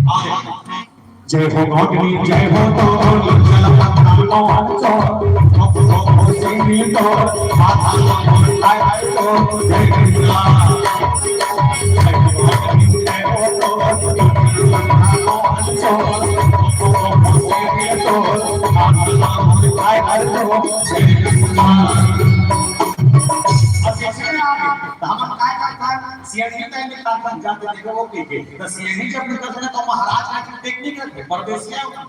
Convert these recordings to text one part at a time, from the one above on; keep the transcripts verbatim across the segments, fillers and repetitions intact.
जय हो गौतमी, जय हो तो, चल पत्ता तो हंसो, तो, तो, तो, तो, माता तो, जय हो तो, जय हो तो, अब जैसे में आगे, तो हमन काय करथन, सियनही तय निकालथन, जाते देखो वो के के। तो सियनही जब निकलथे ना, तो महाराज का टेक्निक है, परदेसिया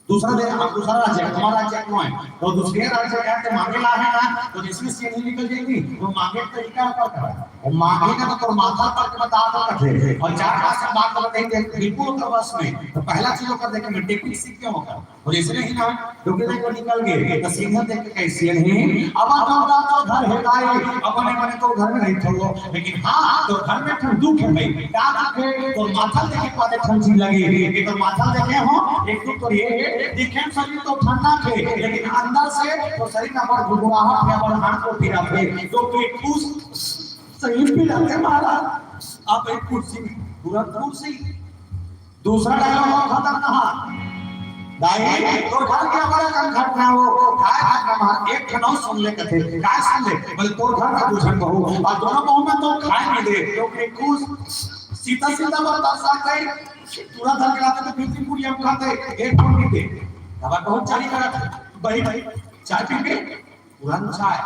दूसरा दे, हम दूसरा राज्य, हमारा राज्य क्यों है? तो दूसरे राज्य का तो मांगे ला है ना, तो जिसमें सियनही निकल जाएगी, वो मांगे तो इनकार करता है। वो मांगे ना तो तोर माथा पर के बता दो कथे। और चार पांच बात बता देंगे, बिल्कुल ओकर बस में। तो पहला चीज ओकर देखे में टेक्निक सीख के होगा। और इसने ही ना, डुबले को निकल गए, तो सिंह देख के कैसे नहीं, अब तो, तो, तो घर है भाई, अब बने बने तो घर में नहीं थो, लेकिन हाँ, तो घर में ठंड दुख है भाई, क्या दुख है? तो माथा देखे पाते ठंड सी लगी, ये तो माथा देखे हो, एक दुख तो ये है, दिखे शरीर तो ठंडा थे, लेकिन अंदर से तो शरीर ना बड़ गुबगुबाहट है, बड़ हाथ को पीड़ा थे, तो कोई खुश शरीर पीड़ा थे महाराज, आप एक कुर्सी में, तुरंत कुर्सी, दूसरा डायलॉग और खतरनाक। दाई, तोर घर के बड़ा कम घटना हो, काय घटना मार, एक ठन अउ सुन ले कथे, काय सुन ले? बोले, तोर घर में दू झन बहू, और दोनों बहू में तो खाए नहीं दे, तो के कुछ सीधा सीधा बता सकते, पूरा धर के लाते तो फिर भी पूरी हम खाते, एक फोन नहीं दे। तब बहुत चाली करा था, भाई, भाई, चाय पी के, तुरंत चाय।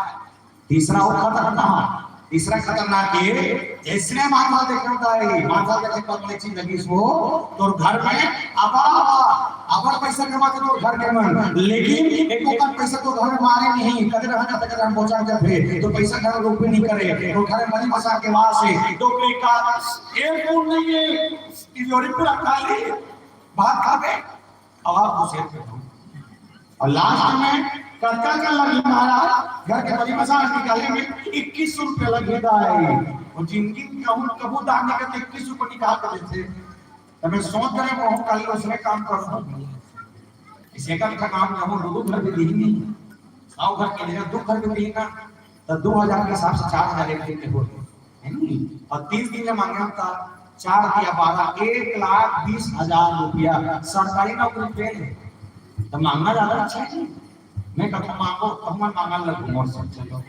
तीसरा वो खतरनाक, तीसरा खतरनाक ये, जैसने माथा देखता है, माथा देखे पत्नी चीज लगी सो, तोर घर में अबड़, अबड़ पैसा कमाथे तोर घर के मन, लेकिन एको कन पैसा तोर घर में मारे नहीं, कदे रहना तक हम पहुंचा जाते, तो पैसा घर में रुक भी नहीं करे, तो घर में मनी मसा के वास है, तो कोई का एक गुण नहीं है, तिजोरी पूरा खाली, भात खाबे, अब आप उसे करो। और लास्ट में कतका का लगी महाराज, घर के बड़ी मसाज निकाले में इक्कीस सौ रुपया लगी दाई। और जिंदगी में कहूँ कबू दान नहीं करते, इक्कीस रुपया निकाल के देते। तो मैं सोच रहे वो कल उसने काम कर दूँ। इसे का काम कहूँ, लोगों घर भी दी नहीं। सौ घर के लिए दो घर भी दी ना, तो दो हजार के हिसाब से चार हजार एक दिन के हो गए। है नी? और तीस दिन में मांगे हम तो चार दिया बारह, एक लाख बीस हजार रुपया सरकारी नौकरी पे है। तो मांगना ज्यादा अच्छा है जी। मैं कथो मांगो, तो मैं मांगन लगू मोर से, चलो।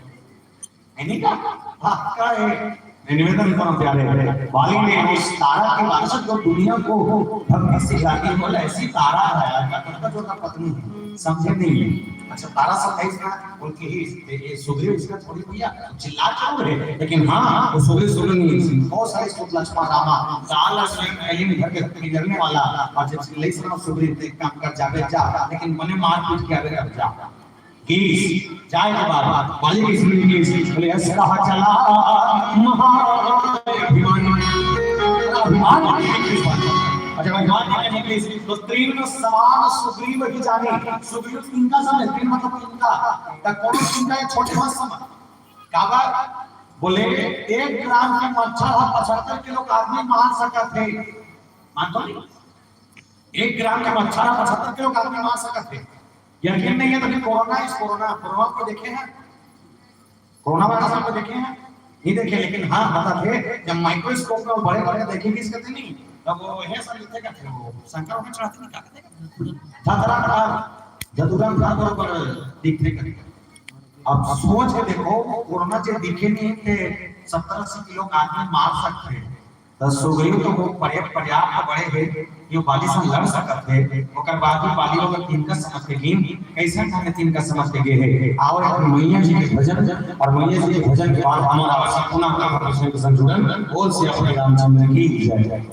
है नी का? हाँ, का है? मैं निवेदन करूँ प्यारे, बाली ने उस तारा के बारे में जो दुनिया को भक्ति सिखाती हो, ऐसी तारा है, क्या करता जो का पत्नी है, समझे नहीं है। अच्छा, तारा सब है इसका, उनकी ही, ये, ये सुग्रीव इसका थोड़ी भैया, चिल्ला क्यों रहे? लेकिन हाँ, वो सुग्रीव, सुग्रीव नहीं, बहुत सारे श्लोक लक्ष्मण रामा, काल स्वयं कलिंग घर के बिगड़ने वाला, और जब चिल्लाई सुना सुग्रीव, तो एक काम कर, जावे जा, लेकिन मने मार पीट के आवे, अब जा। कि जाए के बाद बाली की सुनी कि बोले, "ऐसा कहा चला महाअभिमान।" अभिमान नहीं है इस बात में। और जब अभिमान नहीं है, तो तीन समान सुग्रीव ही जाने। सुग्रीव तीन का समझ, तीन मतलब तीन का, तब कौन तीन का, ये छोटे मत समझ। काबर? बोले, एक ग्राम के मच्छर ह पचहत्तर किलो का आदमी मार सकत है। मान तो नहीं? एक ग्राम के मच्छर ह पचहत्तर किलो का आदमी मार सकत है। यकीन नहीं है तो फिर कोरोना, इस कोरोना, कोरोना को देखे हैं? कोरोना वायरस को देखे हैं? नहीं देखे, लेकिन हाँ, पता थे, जब माइक्रोस्कोप में बड़े बड़े देखे किस कहते नहीं, तब वो है सर, इतने का थे, वो शंकर में चढ़ाते नहीं, क्या कहते हैं? धतरा था, धतुरा था, बड़े बड़े दिखते करते। अब सोच के देखो, कोरोना जे दिखे नहीं थे, सत्तर अस्सी किलो का आदमी मार सकते हैं। तो सुग्रीव तो वो पर्या-, पर्याप्त बड़े हे, यो बाली से लड़ सकत हे। ओकर बाद भी बाली ओकर तीन का समझ के गिन, कैसे ढंग तीन का समझ के गे हे। आओ एक मैया जी के भजन, और मैया जी के भजन के बाद हमारा पुनः कृष्ण के संग जुड़न। बोल सियापति रामचंद्र की जय।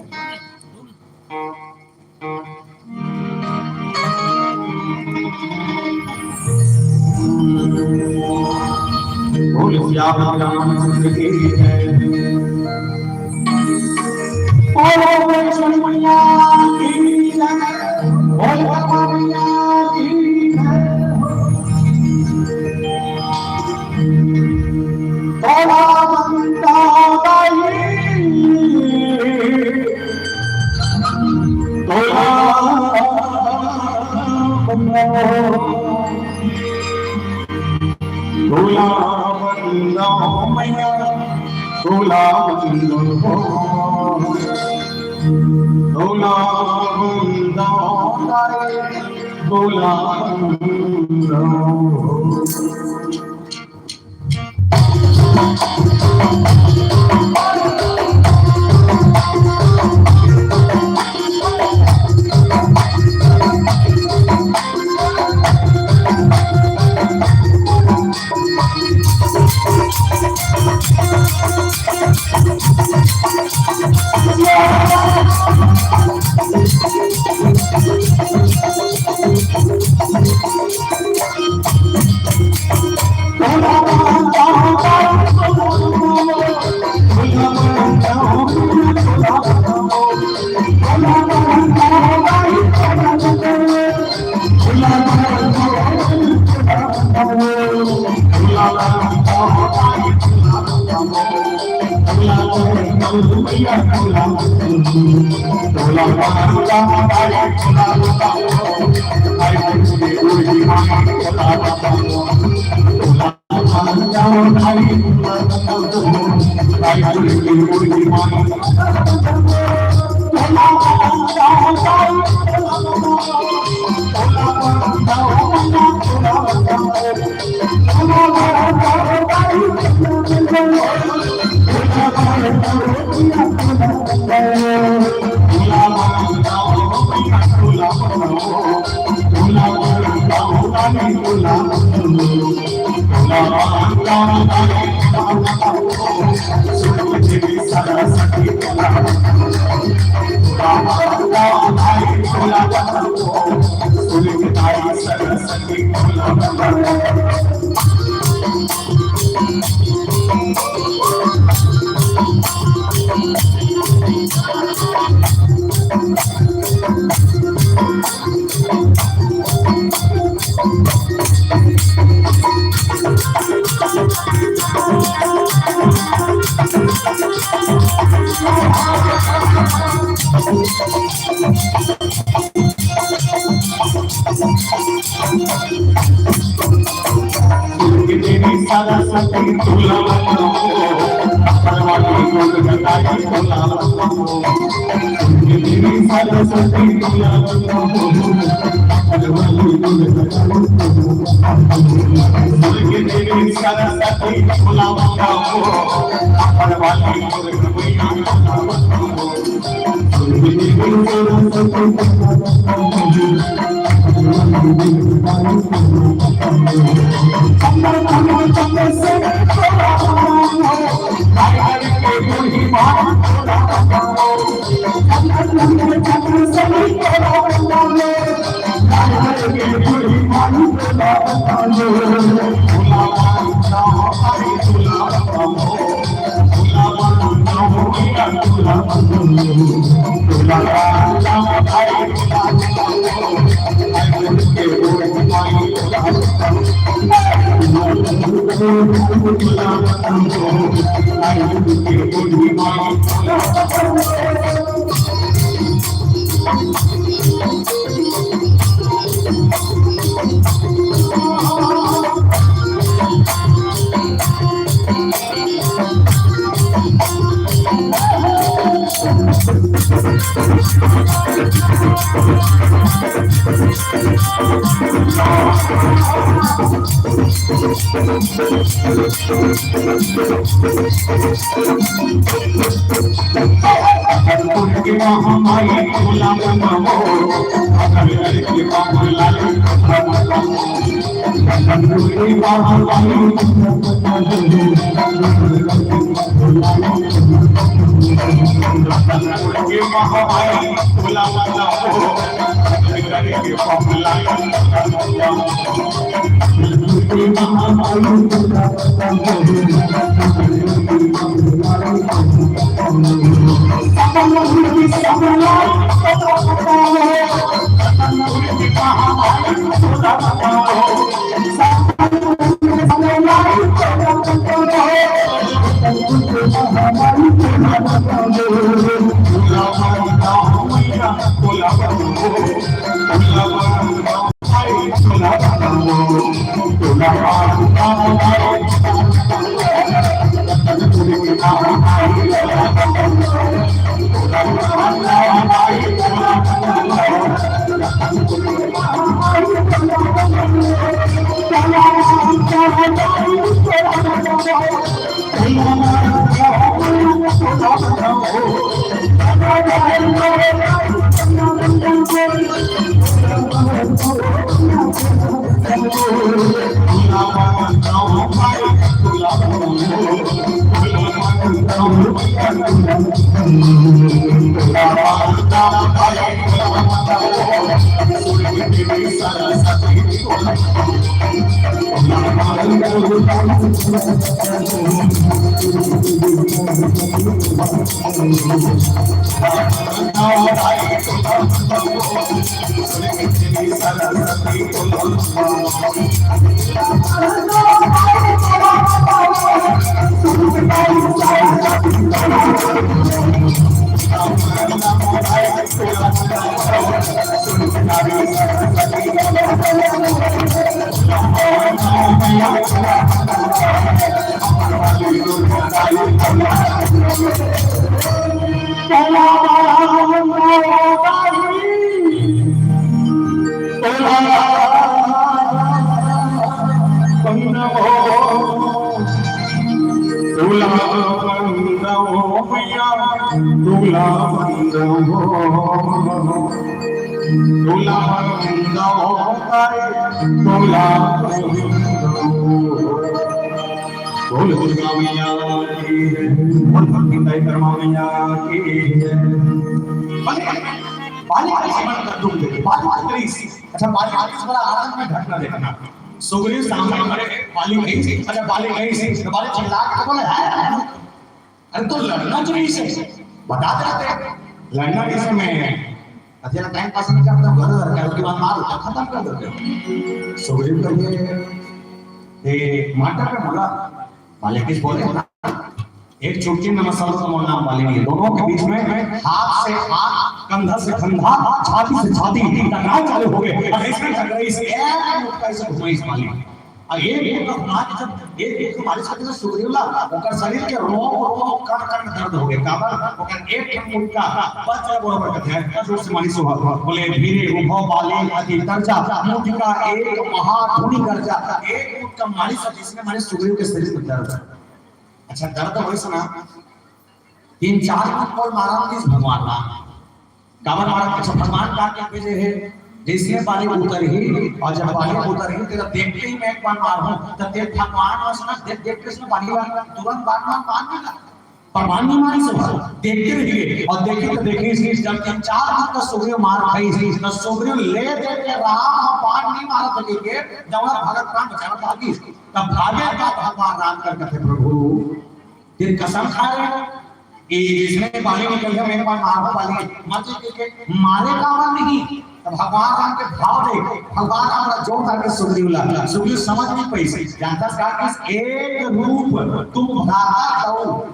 बोल सियापति रामचंद्र की जय। बोलो वैष्णव मैया की जय। बोल बाबा मैया की जय। तोला बंदा बाई, तोला बंदा, तोला बंदा मैया, तोला बंदा। भोला वृंदावन, भोला वृंदावन। बोल दुर्गा मैया की जय, बोल भक्ति दाई कर्मा मैया की जय। बाली, बाली का जीवन का दुख देखे, बाली का क्लेश। अच्छा, बाली का इस बड़ा आनंद में घटना देखना। सुग्रीव सामने खड़े, बाली गई, अच्छा, बाली गई, तो बाली चिल्ला के बोले, "है?" अरे, तो लड़ना तो नहीं से, बता देते, लड़ना किस में है? अरे, टाइम पास नहीं करता, घर घर का, उसके बाद मार उठा, खत्म कर देते। सुग्रीव कहिए, "ए, माटा का मुला, मालिक किस बोले ना, एक चुटकी में मसल दो, तुम्हारा नाम वाली नहीं है।" दोनों के बीच में हाथ से हाथ, कंधा से कंधा, छाती से छाती टकराव चालू हो गए। और इसमें टकराई से एक मुक्का इसे घुमाई इस वाली। और एक मुक्का घुमा के जब एक मुक्का मालिश करते तो सुग्रीव ला, ओकर शरीर के रोम रोम कण कण दर्द हो गए। काबर? ओकर एक ठन मुक्का बच गए बरोबर कथे। इतना जोर से मालिश हुआ। बोले, "धीरे उभो बाली अति तर्जा, मुक्का एक महाधुनि गर्जा।" एक मुक्का मालिश, जिसने मारे सुग्रीव के शरीर में दर्द। अच्छा, दर्द होइस ना, तीन चार दिन कोई मारा नहीं भगवान ना। काबर मारा? अच्छा, भगवान का क्या भेजे है? जैसे बाली उतरही, और जब बाली उतरही, तेरा देखते ही मैं एक बार मारूं, तो तेरे भगवान और सुना, देख, देख के उसने बाली वाला तुरंत बार मार, मार नहीं लगा। भगवान नहीं मारी सो, देखते रहिए, और देखिए तो देखिए, इसकी जब तीन चार दिन का सुग्रीव मार खाई, तो सुग्रीव ले दे के राम बाण नहीं मारा था, लेके जब भगत प्राण बचाना भागी, तब भागे का भगवान राम कर कथे, "प्रभु, फिर कसम खा रहे हो कि इसमें बाली निकल गया, मेरे पास मारो बाली।" मत के, के मारे का मन नहीं, तो भगवान राम के भाव दे, भगवान राम का जोर करके सुग्रीव ला, सुग्रीव समझ नहीं पाई। जानता का कि एक रूप तुम भ्राता तव,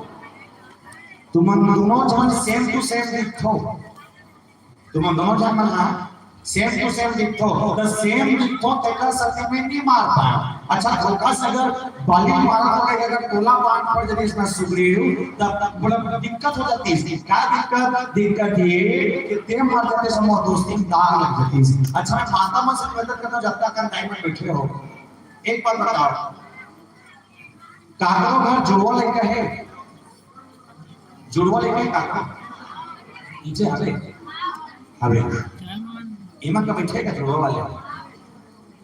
तुम दोनों जन same to same दिखो। तुम दोनों झन मन ह same to same दिखथो, त same दिखथो, तेकर सेती मैं नहीं मार पाए। अच्छा, धोखा से अगर बाली मारा होगे, अगर टोला बांध पड़ जाती इसमें सुग्रीव, तब बड़ा दिक्कत हो जाती। का दिक्कत? दिक्कत ये कि ते मर जाते से मोर दोस्ती में दाग लग जाती। अच्छा, मैं माता मन से निवेदन करता हूँ, जब तक अंधाई में बैठे हो, एक बार बताओ, काकरो घर जुड़वा लइका हे? जुड़वा लइका हे काकरो? नीचे हवे? हवे। एमा का बैठे का जुड़वा वाले?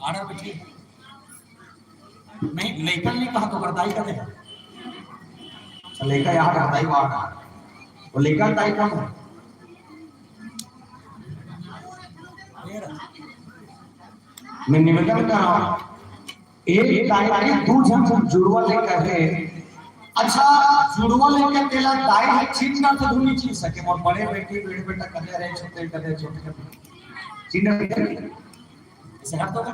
आड़ा बैठे। नहीं, लइका नहीं कहा तो करताई का दे। अच्छा, लइका यहाँ करताई वहाँ का। वो लइका करताई कौन है? मैं निवेदन कर रहा हूँ, एक दाई के दू झन जुड़वा लइका हे। अच्छा, जुड़वा लइका तेला दाई हे, चिन्ह अर्थ धुन नहीं चिन्ह सके। मोर बड़े बेटी, बड़े बेटा कदे रहे, छोटे कदे, छोटे कदे। चिन्ह अर्थ धुन नहीं। ऐसे हट दो।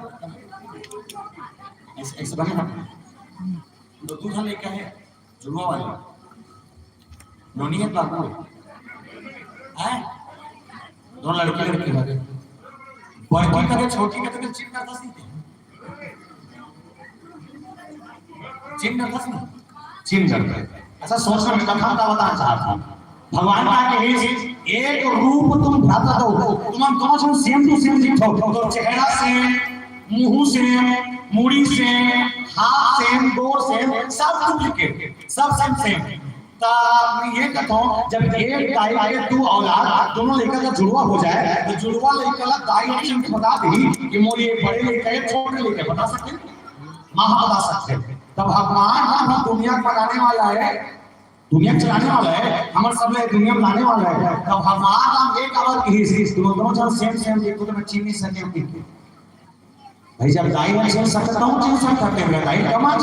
ऐसे, ऐसे बने हट। तो दू झन लइका हे। जुड़वा वाली। नोनी है बाबू। हैं? दोनों लड़की लड़की लगे। बड़की कदे छोटी कदे चिन्ह करता सीखे। चिन्ह करता सीखे। चिन्ह करता है। अच्छा, सोचना मैं कथा का बताना चाहता हूँ। भगवान का आगे ही एक रूप तुम भ्राता तौ, तुमन दोनों झन same to same दिखथो, तो चेहरा same, मुंह same, मुड़ी same, हाथ same, गोड़ same, सब duplicate, सब same same। त मैं ये कहता हूँ, जब एक दाई के दू औलाद, दोनों लइका का जुड़वा हो जाए, तो जुड़वा लइका ला दाई option बता दी कि मोर ये बड़े लइका है, छोटे लइका, बता सकते हैं? माँ बता सकते हैं। तब भगवान हम दुनिया बनाने वाला है, दुनिया चलाने वाला है, हमर सब ला दुनिया में लाने वाला है। तब भगवान हम एक बार कही, तुम दोनों झन same same देखो तो मैं चिन्ह नहीं सके। भाई, जब दाई नहीं चिन्ह सकता हूँ, चिन्ह सकता है मेरा दाई, कमाल।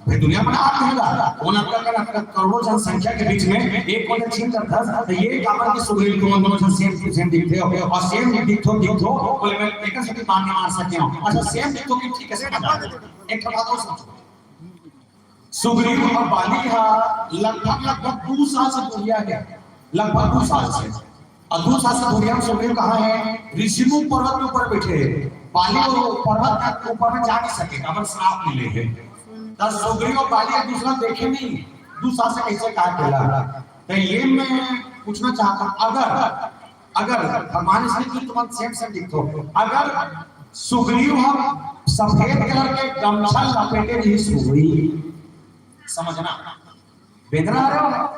भाई, दुनिया बना आते हैं ला, कौन आपका कर, आपका करोड़ों जनसंख्या के बीच में एक को चिन्ह कर दस, तो ये काबर के सुग्रीव तुम दोनों झन same to same दिखते हो, और same दिखो, दिखो, बोले, मैं एक से भी बाण नहीं मार सके हूँ। अच्छा, same दिखो कि ठीक, कैसे बता दे? एक बात और सोचो, सुग्रीव और बाली हा लगभग, लगभग दू साल से दूरिया है, लगभग दू साल से। और दू साल से दूरिया में सुग्रीव कहाँ है? ऋषिमुख पर्वत के ऊपर बैठे हैं। बाली वो पर्वत के ऊपर में जा नहीं सके, काबर श्राप मिले हैं। तब सुग्रीव और बाली एक दूसरा देखे नहीं, दू साल से कैसे कहा खेला। तो ये मैं पूछना चाहता हूँ, अगर, अगर भगवान इसने कि तुम same same दिखो, अगर सुग्रीव हम सफेद कलर के गमछा लपेटे नहीं सोई, समझना, बेंदरा आ रहे हो?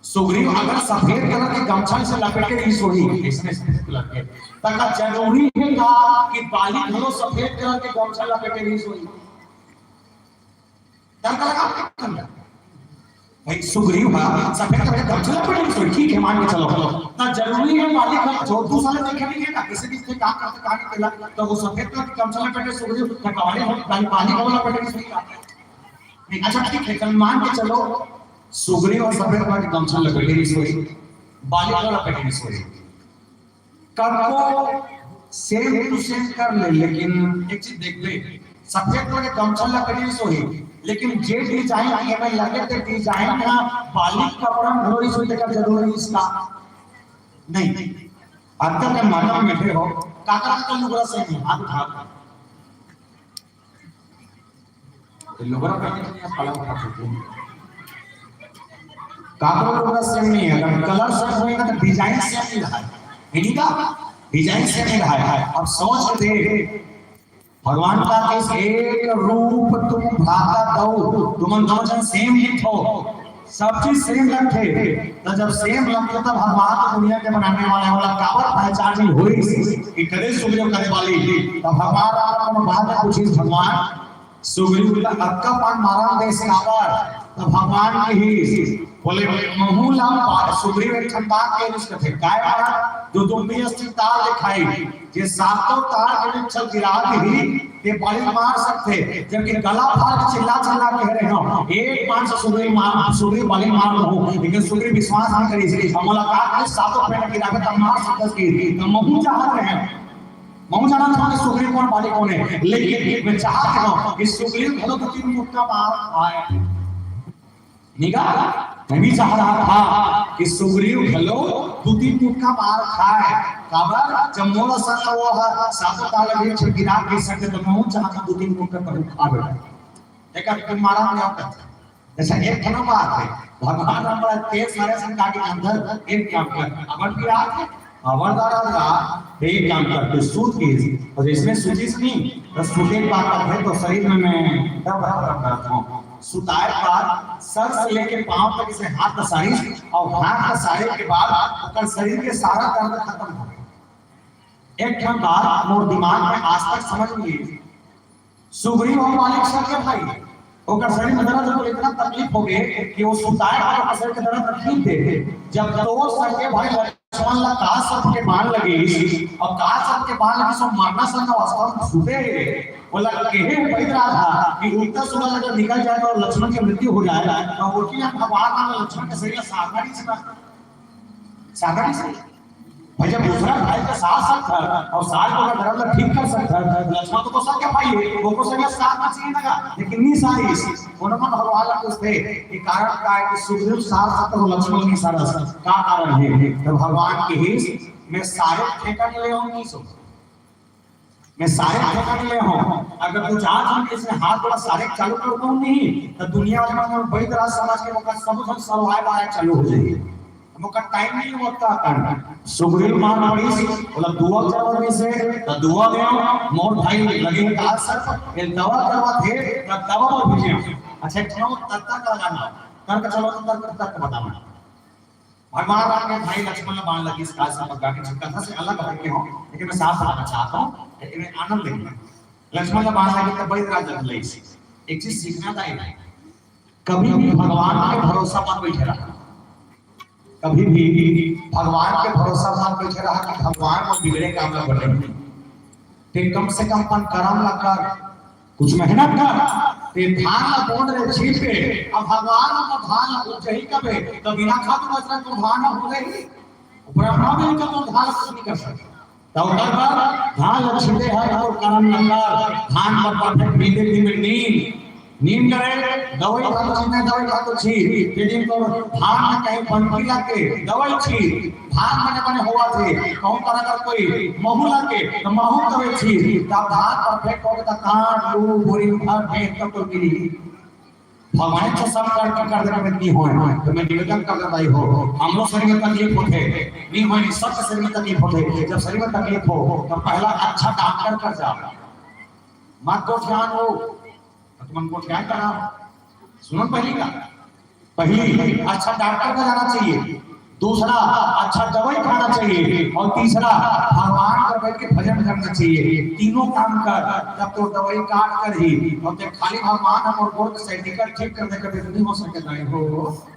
सुग्रीव अगर सफेद कलर के गमछा से लपेटे नहीं सोई, इसने सफेद कलर के, तक जरूरी है का कि बाली घलो सफेद कलर के गमछा लपेटे नहीं सोई? डर का लगा आपके अंदर? भाई, सुग्रीव हा सफेद कलर के गमछा लपेटे नहीं सोई, ठीक है, मान के चलो। ना जरूरी है बाली का, जो दू साल देखे नहीं है ना, किसी भी काम करते, काम नहीं केला, तो वो सफेद कलर के गमछा लपेटे सुग्रीव, तो बाली, बाली, बाली का लपेटे नहीं सोई का? नहीं, अच्छा, ठीक है, चल, मान के चलो, सुग्रीव और सफेद कलर के गमछा लपेटे नहीं सोई, बाली का लपेटे नहीं सोई। कब को same to same कर ले, लेकिन एक चीज देख ले, सफेद कलर के गमछा लपेटे नहीं सोई, लेकिन जे design ये में लगे थे, design ना बाली कपड़ा में घलो नहीं सोई, तेकर जरूरी नहीं इसका। नहीं, अगर मैं मानव में बैठे हो, काका का लुगरा same है, हाथ उठा। तो लुगरा पहने के लिए पलंग उठा सकते हैं। काकरो लुगरा same नहीं है, अगर कलर same होएगा तो design same नहीं रहा है, है नहीं का? Design same नहीं रहा है। अब सोच के देख, भगवान का इस एक रूप तुम भ्राता तौ, तुमन दोनों झन same दिखो, सब चीज same लगथे। तो जब same लगथे, तब भगवान तो दुनिया के बनाने वाला वाला काबर पहचान नहीं हुई कि कदे सुग्रीव कदे बाली। तब भगवान राम कोनो बात पूछिस, भगवान, सुग्रीव ला अतका बाण मारन देस काबर? तब भगवान कहिस, बोले, महू ला पा-, सुग्रीव एक ठन बात कहिस कथे, काय बात? दुदुम्बी अस ताल देखाई, जे सातों तार के बीच चल गिरा दही, ते बाली मार सकथे, जबकि गला फाड़ के चिल्ला चिल्ला कह रहे हो, एक बाण से सुग्रीव मार, सुग्रीव बाली मार दहूं, लेकिन सुग्रीव विश्वास नहीं करिस। हम मुलाकात में सातों पेड़ गिरा के तब मार सकते कि, तब महू चाहत रहे, महू जानत हंव कि सुग्रीव कोन बाली कोन है, लेकिन मैं चाहत हंव कि सुग्रीव घलो दू तीन मुक्का मार खाए। निगा, मैं भी चाह रहा था कि सुग्रीव घलो दू तीन मुक्का मार खाए। काबर? जब मोला संग वो ह सातों ताल अभी छे गिरा के सकते, तो महू चाहत हंव दू तीन मुक्का तहूं खा बेटा। देखा, तुम मारा नहीं होता। जैसा एक ठन बात है, भगवान राम बड़ा तेज सारे संग आगे अंदर एक काम कर, अपन की रात है, खबरदार रहा, एक काम कर, तू सूत के, और इसमें सूतिस नहीं, तो सूते के बाद तक है, तो शरीर में मैं दर्द खत्म करता हूँ। सुताए के बाद सर से लेके पांव तक इसे हाथ पसारिस, और हाथ पसारे के बाद ओकर शरीर के सारा दर्द खत्म हो गया। एक ठन बात मोर दिमाग में आज तक समझ नहीं आई। सुग्रीव और बाली के सगे भाई, ओकर शरीर में दर्द हो, इतना तकलीफ हो गए कि वो सुताए और ओकर शरीर के दर्द तकलीफ दे। जब तो सगे भाई लक्ष्मण ला काल सर्प के बाण लगिस, और काल सर्प के बाण लगिस, सो मरना सन अवस्था में सुते हे। बोला, कहे बैद राजा कि उगता सूरज अगर निकल जाए तो लक्ष्मण की मृत्यु हो जाए, तो वो कि हम भगवान राम लक्ष्मण के शरीर साधना नहीं सुना, साधना नहीं सुना। भाई, जब दूसरा भाई का साथ सकत हे और साथ को अगर दर्द ठीक कर सकत हे, तो लक्ष्मण तो सगे भाई है, वो को सगे साथ में चाहिए लगा, लेकिन नहीं सारी इस, उन्होंने भगवान ला पूछते कि कारण का है कि सुग्रीव साथ सकत और लक्ष्मण नहीं सारा सकत, का कारण है? तो भगवान के ही, मैं सारे ठेका नहीं ले आऊंगी सो, मैं सारे ठेका नहीं ले हूँ। अगर तू चाहत हंव कि इसमें हाथ बड़ा सारे चालू कर दूं नहीं, तो दुनिया वाले मन बैद राज समाज के मौका सब झन सरवाए बाए चालू हो जाएगी। मोका टाइम नहीं होता कर। सुग्रीव मार पड़िस, बोला दुआ करवा में से, त दुआ गयो, मोर भाई लगे का सर, ये दवा करवा थे, त दवा पर भेजे। अच्छा, एक ठो तर्क लगाना, तर्क चलो, तर्क, तर्क बताना। भगवान राम के भाई लक्ष्मण ला बाण लगिस, काल समझ गा के कथा से अलग हट के हो, लेकिन मैं साफ बताना चाहता हूँ, लेकिन मैं आनंद लेंगे। लक्ष्मण ला बाण लगिस, तो बड़ी राज लगिस। एक चीज सीखना था ये, कभी भी भगवान पे भरोसा मत बैठे रहा, कभी भी भगवान पे भरोसा मत बैठे रहा कि भगवान वो बिगड़े काम में बने। ते कम से कम अपन कर्म ला कर, कुछ मेहनत कर, ते धान ला बोन रे छीन के, अब भगवान वो धान ला उपजही कबे, तो बिना खातू कचरा तो धान हो गई, ब्रह्मा भी इनका तो धान कुछ नहीं कर सकता। तो ओकर बर धान ल छिंदे हर अउ करम ल कर, धान बर perfect नींदे दिन में नींद, नींद करे, दवाई खा तो छिंदे, दवाई खा तो छी, यदि तो धान में कहीं बंकी लग के दवाई छी, धान बने बने होवा थे, कहूं पर अगर कोई महू लग के तो महू दवाई छी, तब धान perfect हो गया, काट लू, बोरी भर दे, तब तो मिली। भगवान से सब कर, कर, कर देने में नहीं होए। तो मैं निवेदन कर देता ही हो, हमरो शरीर में तकलीफ होते, नहीं होए, नहीं, सबके शरीर में तकलीफ होते। जब शरीर में तकलीफ हो, तो पहला अच्छा डॉक्टर कर जाओ, मत गोठियान हो, तो तुम गोठियान करा। सुनो पहली का, पहली अच्छा डॉक्टर का जाना चाहिए, दूसरा अच्छा दवाई खाना चाहिए, और तीसरा भगवान कर बैठ के भजन करना चाहिए। तीनों काम कर, तब तो दवाई काट कर ही, और ते खाली भगवान हमर गोड़ के sciatica ठीक करने का भी नहीं हो सके, नहीं हो।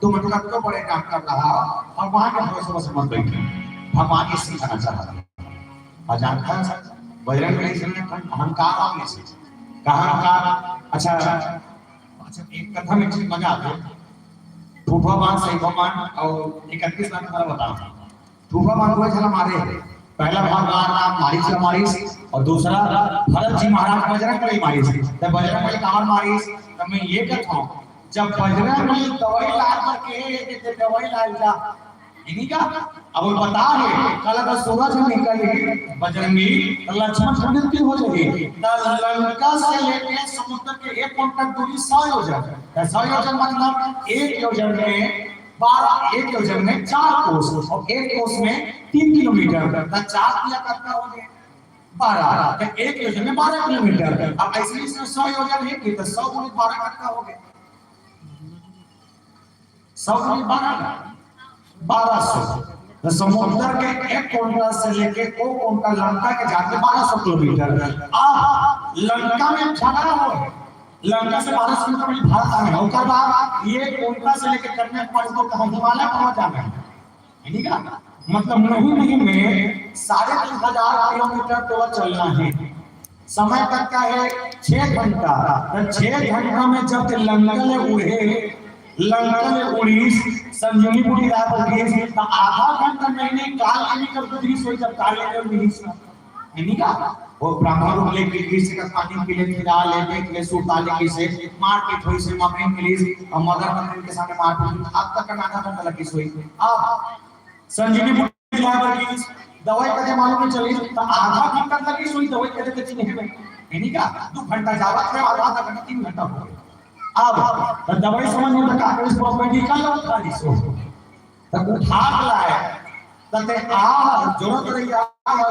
तुम कतको बड़े डॉक्टर रहा, भगवान के भरोसे बस मत बैठे। भगवान ये सिखाना चाहता है। और जानता है, बजरंग बली से अहंकार और नहीं से, कहा अहंकार। अच्छा, अच्छा, एक कथा में एक चीज मजा आथे। ठूठवा बांध, सैठवा बांध और इकतीस बांध तुम्हारा बताओ। ठूठवा बांध दो झला मारे, पहला भगवान राम मारिस ला मारिस और दूसरा भरत जी महाराज बजरंग बली मारिस। तब बजरंग बली काबर मारिस? तब मैं ये कहता हूँ, जब बजरंग बली दवाई ला करके, ये दवाई ला जा, इन्हीं का अब बता है, कल अगर सूरज निकल ही बजरंगी, तो लक्ष्मण की मृत्यु हो जाएगी। तो लंका से लेके समुद्र के एक कोण तक दूरी सौ योजन, तो सौ योजन मतलब एक योजन में बारह, एक योजन में चार कोस और एक कोस में तीन किलोमीटर, तो चार किया कितना हो गया? बारह। तो एक योजन में बारह किलोमीटर। अब ऐसे ही इसमें सौ योजन है कि तो सौ गुणित बारह कितना हो गया? सौ गुणित बारह, बारह सौ। तो समुद्र के एक कोंटा से लेके ओ कोंटा लंका के जाके बारह सौ किलोमीटर। अब लंका में झगड़ा हो, लंका से बारह सौ किलोमीटर भारत आ गया। ओकर बाद ये कोंटा से लेके कन्याकुमारी तो कहाँ हिमालय पहुंच जाना है, है नहीं का? मतलब नहीं नहीं में साढ़े तीन हजार किलोमीटर तो चलना है। समय कतका है? छह घंटा। तो छह घंटा में जब ते लंका ले उड़े, लंका ले उड़ीस, संजीवनी बूटी लाय बर गिस, तो आधा घंटा नहीं नहीं काल के भी कर गुजरिस होई, जब काल के उड़ीस, है नहीं का? वो ब्राह्मण लोग ले के किसी का पानी पी ले, खिला ले, देख ले, सुता ले, किसे मारपीट होई से मगन के लिए, और मगर मगन के सामने मारपीट, अब तक का आधा घंटा लगिस होई। अब संजीवनी बूटी लाय बर गिस, दवाई कदे मालूम नहीं चली, तो आधा घंटा लगिस होई दवाई कदे के चिन्हे में, है नहीं का? दो घंटा जावत है और आधा घंटा, तीन घंटा हो गया। अब तो दवाई समझ में तक आकर इस पर मेडिकल और खाली सो तक उठा के लाए, तते आ जरूरत रही आ,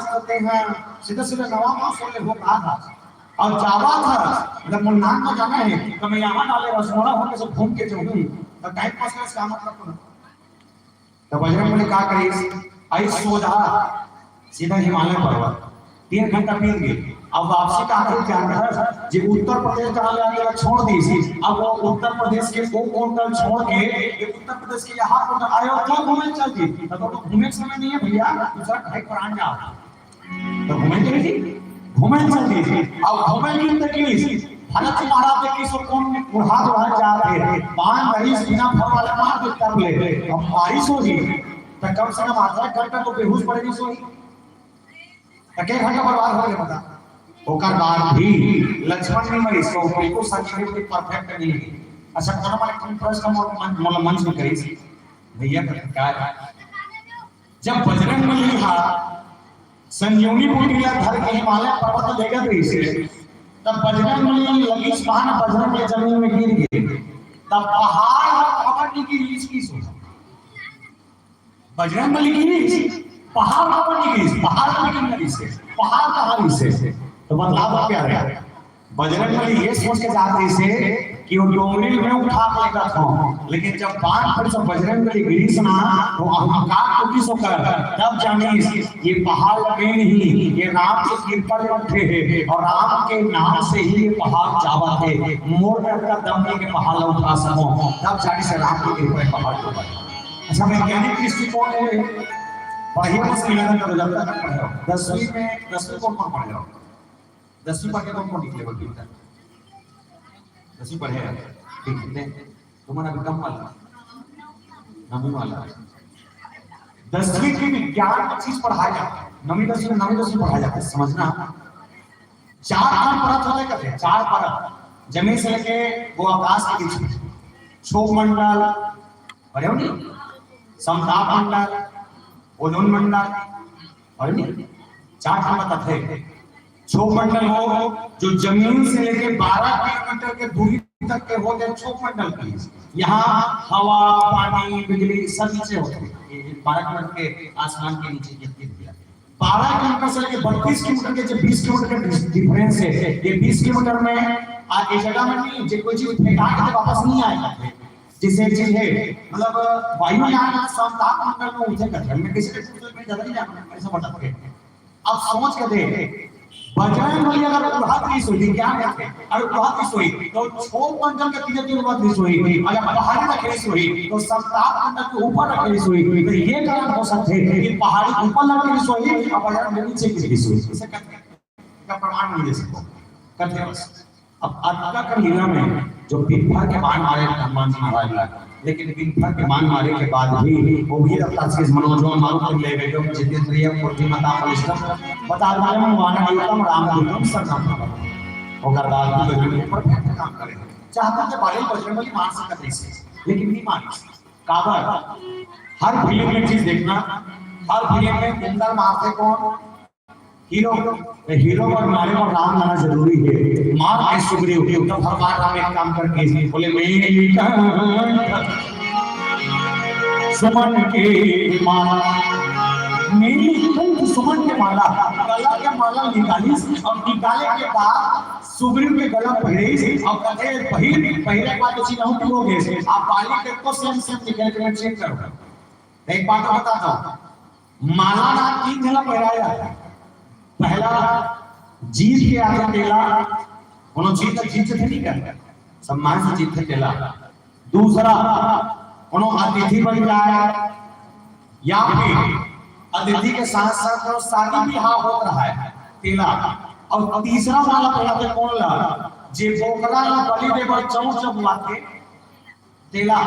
तते हैं सीधा सीधा नवा मौसम में हो कहा था। और जावा था, जब मुन्नान को जाना है, तो मैं यहाँ डाले रसमोड़ा होके सब घूम के जाऊँ, तो टाइम पास का इसका मतलब तो बजरंग बली का करिस, आई सोझा सीधा हिमालय पर्वत, तीन घंटा बीत गए। अब वापसी का आखिरी ध्यान था, जे उत्तर प्रदेश का आगे आगे छोड़ दी थी, अब वो उत्तर प्रदेश के वो कोंटा छोड़ के ये उत्तर प्रदेश के यहाँ कोंटा अयोध्या घूमे चल दी। तो, तो घूमे के समय नहीं है भैया, दूसरा भाई प्राण जा। तो घूमे के जी, घूमे चल दी। अब घूमे की तकलीफ, भरत जी महाराज ने किसो कौन उड़ा उड़ा जाते, पान रईस बिना फर वाले मार दे कर ले, अब मारिस होही, तो कम से कम आधा घंटा तो बेहोश पड़े नहीं सोई। तो के घंटा बर्बाद हो गया बता? ओकर बाद भी लक्ष्मण नहीं मरिस, तो बिल्कुल संजीवनी perfect नहीं। अच्छा, कोनो माने कौन प्रश्न का मन, मन, मन से करिस? भैया का क्या है? जब बजरंग बली हा संजीवनी बूटी ला धर के हिमालय पर्वत ले गए थे इसे, तब बजरंग बली लगी, बजरंग बली जमीन में गिर गए, तब पहाड़ हा खबर नहीं कि रीस की सो। बजरंग बली गिरिस, पहाड़ ऊपर नहीं गिरिस, पहाड़ पर गिरना गिरिस, पहाड़ कहाँ गिरिस? तो बतलाव क्या रहे? बजरंग बली ये सोच के जात रहिस हे कि वो डोंगरी में उठा के लेगत हों, लेकिन जब बाण पड़िस तो बजरंग बली गिरिस ना, वो अहंकार टूटिस ओकर, तब जानिस ये पहाड़ लगे नहीं, ये राम के कृपा ले उठे हे और राम के नाम से ही ये पहाड़ जावत हे। मोर में अतना दम नहीं के पहाड़ ला उठा सकूं, तब जानिस राम के कृपा ले पहाड़ टूटा। अच्छा, वैज्ञानिक दृष्टिकोण हे, पढ़िए बस मिला कर जब तक पढ़े हो। दसवीं में, दसवीं कौन कौन पढ़े हो? दसवीं पढ़ के कौन कौन निकले हो अभी तक? दसवीं पढ़े हैं? ठीक है, तुमन अभी कम वाला, नवी वाला। दसवीं के विज्ञान की चीज पढ़ाया जाता है, नवी दसवीं, नवी दसवीं पढ़ाया जाता है, समझना। चार परत होथे कथे, चार परत, जमीन से लेके वो आकाश के बीच में, क्षोभ मंडल, पढ़े हो नहीं? समताप मंडल, ओजोन मंडल, पढ़े नहीं? चार परत होथे। क्षोभ मंडल वो जो जमीन से लेके बारह किलोमीटर के दूरी तक के होथे, क्षोभ मंडल की। यहाँ हवा, पानी, बिजली सब नीचे होथे। ये बारह किलोमीटर के आसमान के नीचे गिरती हुई है। बारह किलोमीटर से लेके बत्तीस किलोमीटर के जो बीस किलोमीटर का डिफ-, डिफरेंस है, ये बीस किलोमीटर में आ, ये जगह में नहीं, जो कोई चीज फेंका के तो वापस नहीं आएगा। जैसे एक चीज है, मतलब, वायुयान है, समताप मंडल में उठे कथे, मैं किसी के कुछ में ज्यादा नहीं जानता, ऐसा बताते हैं। अब सोच के देख, बजरंग बली अगर उड़त रहिस होही, क्या कहते हैं, अगर उड़त रहिस होही, तो क्षोभ मंडल के तीनों तीन उड़त रहिस होही, अगर पहाड़ी रखे रहिस होही, तो समताप मंडल के ऊपर रखे रहिस होही, तो ये कारण हो सकथे कि पहाड़ी ऊपर लग रहिस होही और बजरंग बली नीचे गिर रहिस होही। इसे कहते हैं, का प्रमाण नहीं दे सको, कहते हैं बस। अब अतका कर लीला में जो दिन भर के बाण मारे हनुमान जी महाराज ला, लेकिन दिन भर के बाण मारे के बाद भी वो वीर अवतार से मनो जो मारुतम वेगम जितेंद्रियम बुद्धिमताम बलिष्ठम, वातात्मजं वानरयूथम रामदूतं शिरसा नमामि। ओकर बाद भी बजरंग बली पर भयंकर काम करे। चाहत हों कि बजरंग बली मार सकत रहिस, लेकिन नहीं मारिस। काबर? हर फिल्म में चीज देखना, हर फिल्म में कुंडल मारथे कौन? हीरो। तो हीरो बर मारे बर राम लाना जरूरी है। मार के सुग्रीव, तो भगवान राम एक काम करके बोले, "मेली कंठ सुमन के माला।" मेली कंठ सुमन के माला, गला के माला निकालिस और निकाले के बाद सुग्रीव के गला पहिरिस और कथे पहिर, पहिरे के बाद चिन्हौती हो गए। आप बाली के को सेम सेम निकल के मैं चेक करूंगा। एक बात बताता हूँ, माला ना तीन झन ला पहिराए जाथे। पहला जीत के आथे तेला, कोनो चीज ला जीत के नहीं करता, सम्मान से जीत के तेला। दूसरा कोनो अतिथि बन जाए या फिर अतिथि के साथ साथ कोनो शादी ब्याह होत रहा है तेला। और तीसरा माला पहिराथे कोन ला? जे बोकरा ला बलि दे बर चौंच जब आथे तेला।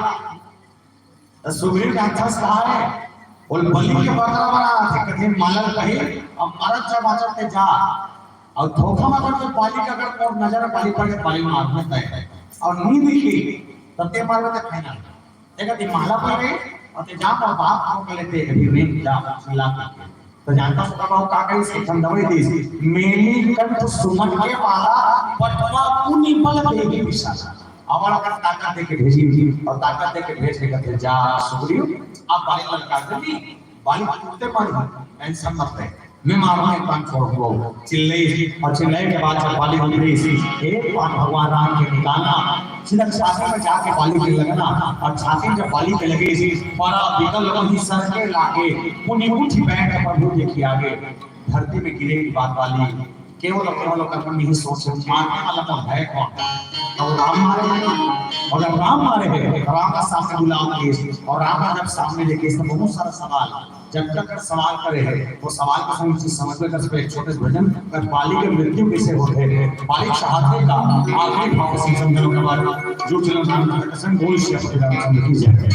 त सुग्रीव राक्षस कहा है, बोल बलि के बकरा बना थे, कथे माला पहिर, अब मरत जब बाचत ते जा, और धोखा में अगर तो बाली का अगर मोर नजर बाली पर के बाली मार में तय है, और नींद की, तब ते मार में तय खाना। देखा ती माला पहिरे, और ते जा मोर बाप को के लेते, अभी रेंग जा, चिल्ला के। तो जानता सुना बाबू का कही से, हम दवाई दी, मेली कंठ सुमन के माला, पटवा पुनि बल देहि विशाला। अवल अगर ताकत दे के भेजी, और ताकत दे के भेज के कहते, "जा सुग्रीव, आप बाली ललकार दे दी, बाली टूटते मारी, टेंशन मत ले, मैं मारूंगा एक बार छोड़ को।" चिल्ले, और चिल्ले के बाद जब बाली उतरी, एक बार भगवान राम के निकालना, सीधा छाती में जाके बाली के लगना, और छाती में जब बाली के लगे, बड़ा विकल वही सर के लागे, पुनि उठ बैठ प्रभु देखी आगे। धरती में गिरे के बाद बाली केवल और केवल ओकर मन में ही सोचे, मारने वाला कौन है, कौन? तो राम मारे हैं, और जब राम मारे हैं, तो राम का सामने बुलाओ केस, और राम का जब सामने लेके इसने बहुत सारा सवाल, जब तक सवाल करे है, वो सवाल को समझ, समझ में कर सके। एक छोटे से भजन, कर बाली के मृत्यु कैसे होते हैं, बाली चाहते का आखिरी भाव से समझने के बाद जो चलन राम का कथन, बोल श्री रामचंद्र की जय।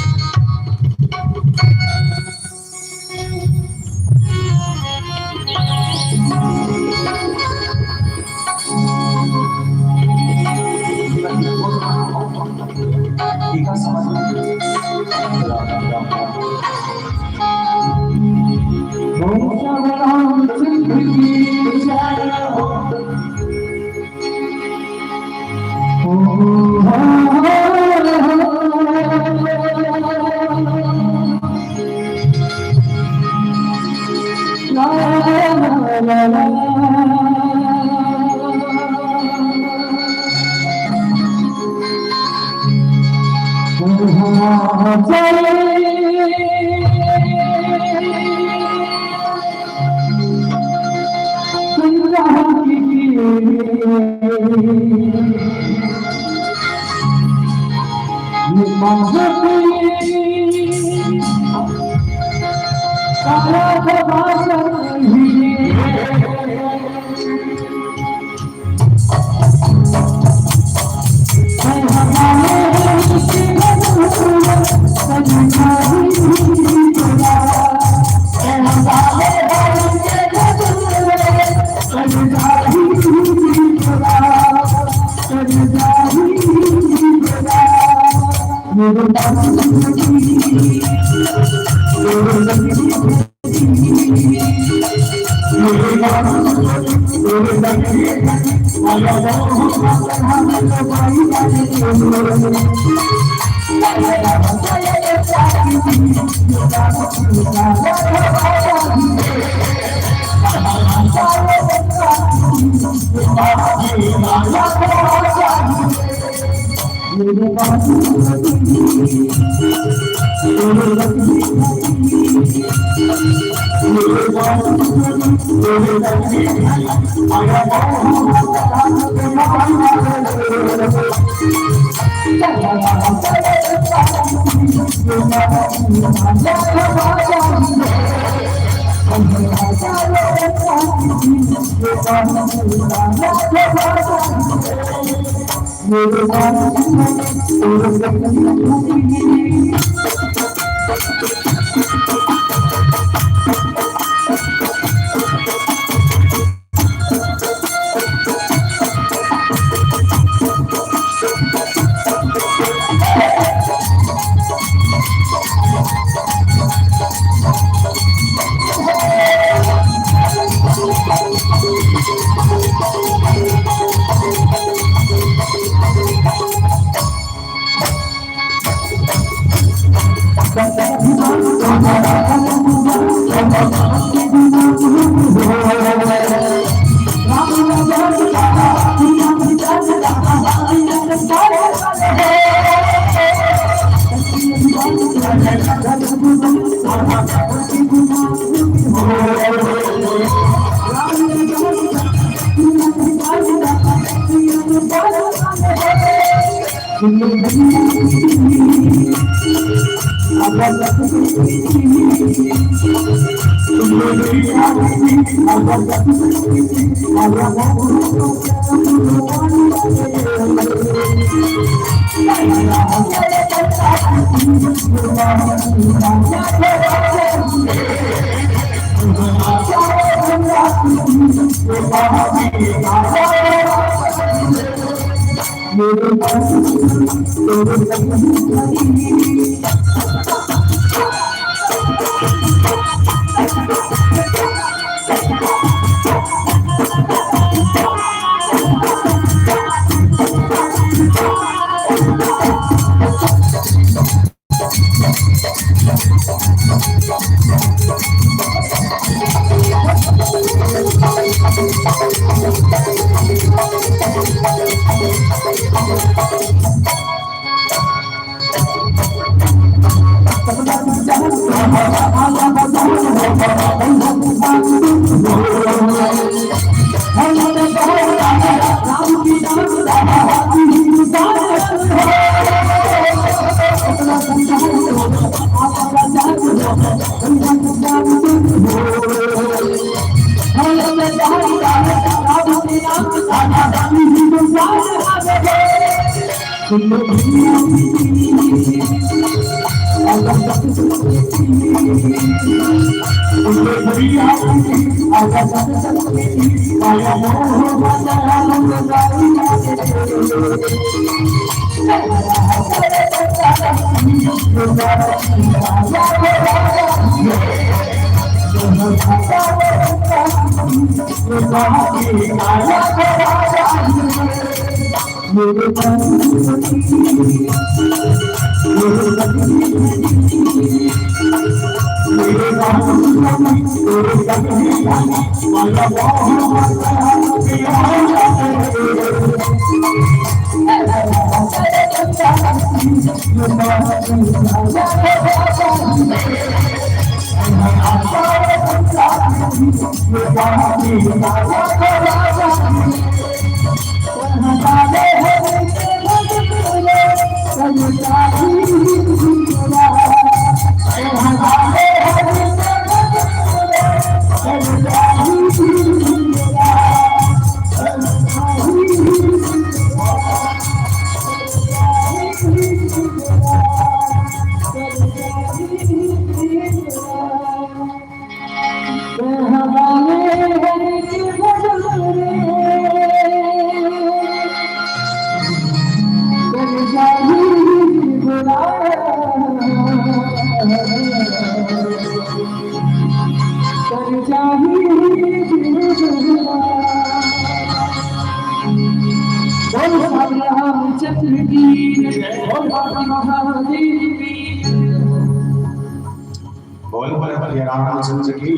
बोल बोल भैया रामचंद्र की।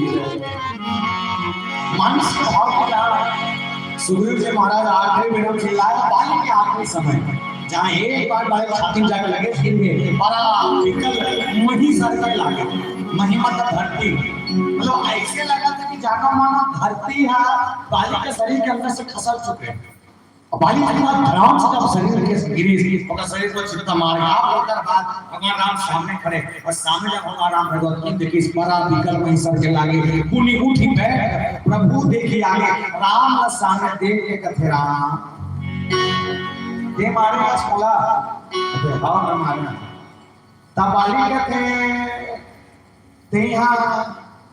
मन से भाव किया। सुखदेव जी महाराज आखिरी बेर चिल्लाए, बाली के आखिरी समय, जहाँ एक बार बाली छाती में जाके लगे, फिर ये बड़ा विकल मही सर के लागे, मही मतलब धरती, मतलब ऐसे लगा था कि जाना माना धरती है, बाली के शरीर के अंदर से खसक चुके हैं। अब बाली के बाद धड़ाम से जब शरीर के गिरी, ओकर शरीर पर चित्ता मारे, आप ओकर बाद भगवान राम सामने खड़े, और सामने जब भगवान राम भगवत की देखी, इस बड़ा विकल मही सर के लागे, पुनि उठी बैठ प्रभु देखी आगे, राम न सामने देख के कथे राम, दे मारे बस बोला, अबे हाँ न मारना। तब बाली कहते, ते यहाँ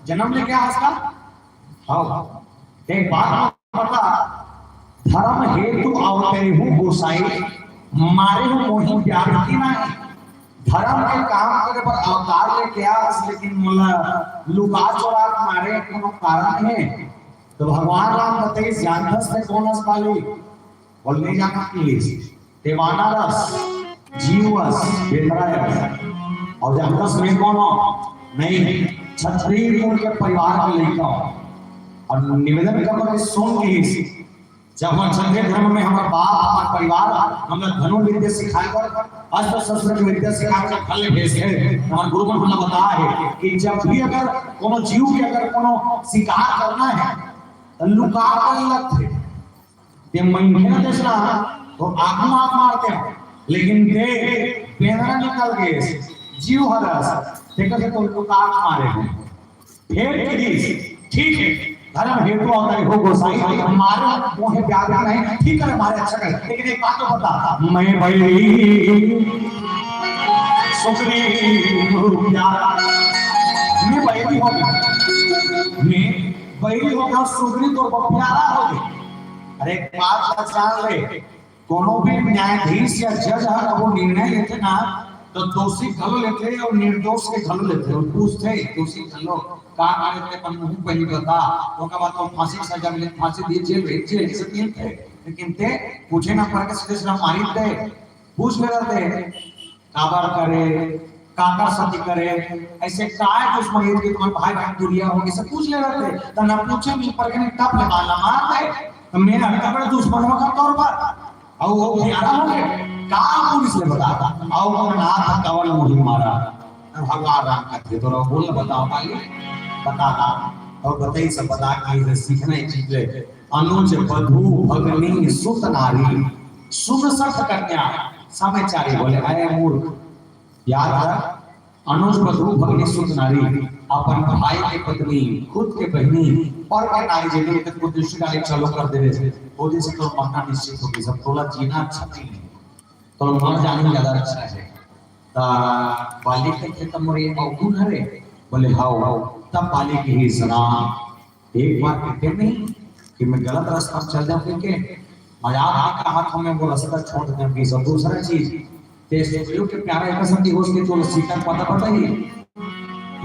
जन्म लेके आ हस का? हाँ। एक बात बता, धर्म हेतु अवतरे हूँ गोसाई, मारे हूँ मोहि व्याप्ति नाही। धर्म के काम करे बर अवतार लेके आस, लेकिन मोला लुका चोरा के मारे कोनो कारण है? तो भगवान राम बताइस, जानथस ते कोन अस बाली? बोल, नहीं जानत हस। देवाना रस, जीव अस, बेंदरा अस। और जानथस मैं कोन हूँ? नहीं, क्षत्रिय कुल के परिवार के लइका हूँ। और निवेदन करबो कि सुन के ही, जब हम क्षत्रिय धर्म में हमार बाप, हमार परिवार हमला धनुर्विद्या सिखाए बर, अस्त्र शस्त्र की विद्या सिखाए बर घर ले भेजथे, हमार गुरु मन हमला बताए हे कि जब भी अगर कोनो जीव के अगर कोनो शिकार करना है, तो लुका कर लगथे। ते मनखे न देसना, तो आगू आप मारते हो, लेकिन ते बेंदरा निकल गए, जीव हरस, ते कथे तो लुका के मारे हो। फेर कहिस, ठीक है, धर्म हेतु अवतरे हूँ गोसाई, मारे मोहि व्याप्ति नाही, ठीक है, मारे अच्छा करे, लेकिन एक बात तो बता, मैं बैरी सुग्रीव प्यारा, मैं बैरी हो गया, मैं बैरी हो गया, सुग्रीव तो प्यारा हो गया। अरे एक बात जान ले, कोनो भी न्यायाधीश या जज ह कबो निर्णय लेथे ना, तो दोषी घलो लेथे और निर्दोष के घलो लेथे और पूछथे दोषी घलो, का करे ते अपन मुंह पहली बता, ओकर बाद तो फांसी के सजा मिले, फांसी दिए, जेल भेज, जेल से तीन थे, लेकिन ते पूछे ना पड़ के सीधे सीधा मारी दे, पूछ ले रहते, काबर करे, काकर सती करे, ऐसे काय दुश्मनी के तुम्हारे भाई बहन दूरिया हो गए, सब पूछ ले रहते, तो ना पूछे नहीं पड़ के नहीं टप लगा ला मार दे, तो मेरा इतना बड़ा दुश्मन हो का तौर पर। अउ वो प्यारा हो गए, का पुलिस ले बताता, अउ वो ना था कवन मुही मारा। अब भगवान राम कहते तो रहो, बोल बताओ भाई, बताता। और बताइए सब बता के इधर सीखना एक चीज है। अनुज बधू भगनी सुत नारी, सुन सठ कन्या समय चारी। बोले, अरे मूर्ख, याद रख, अनुज बधू भगनी सुत नारी, अपन भाई के पत्नी, खुद के बहनी, पर के नारी, जेकर के कुछ दृष्टि डाले चालू कर देवे, वो दिन से तोर मरना निश्चित हो गई, सब तोला जीना अच्छा नहीं है, तोर मर जाना ज्यादा अच्छा है। ता बाली के थे तब मोर ये अवगुण हरे, बोले, हाओ, हाओ, तब बाली के ही सलाम। एक बार कहते नहीं कि मैं गलत रास्ता में चल जाऊं, के मजाक में कहा था, मैं वो रास्ता छोड़ देता हूँ, कि सब दूसरा चीज। ते सुग्रीव के प्यारा एक संगी हो उसके तो सीता पता पता ही।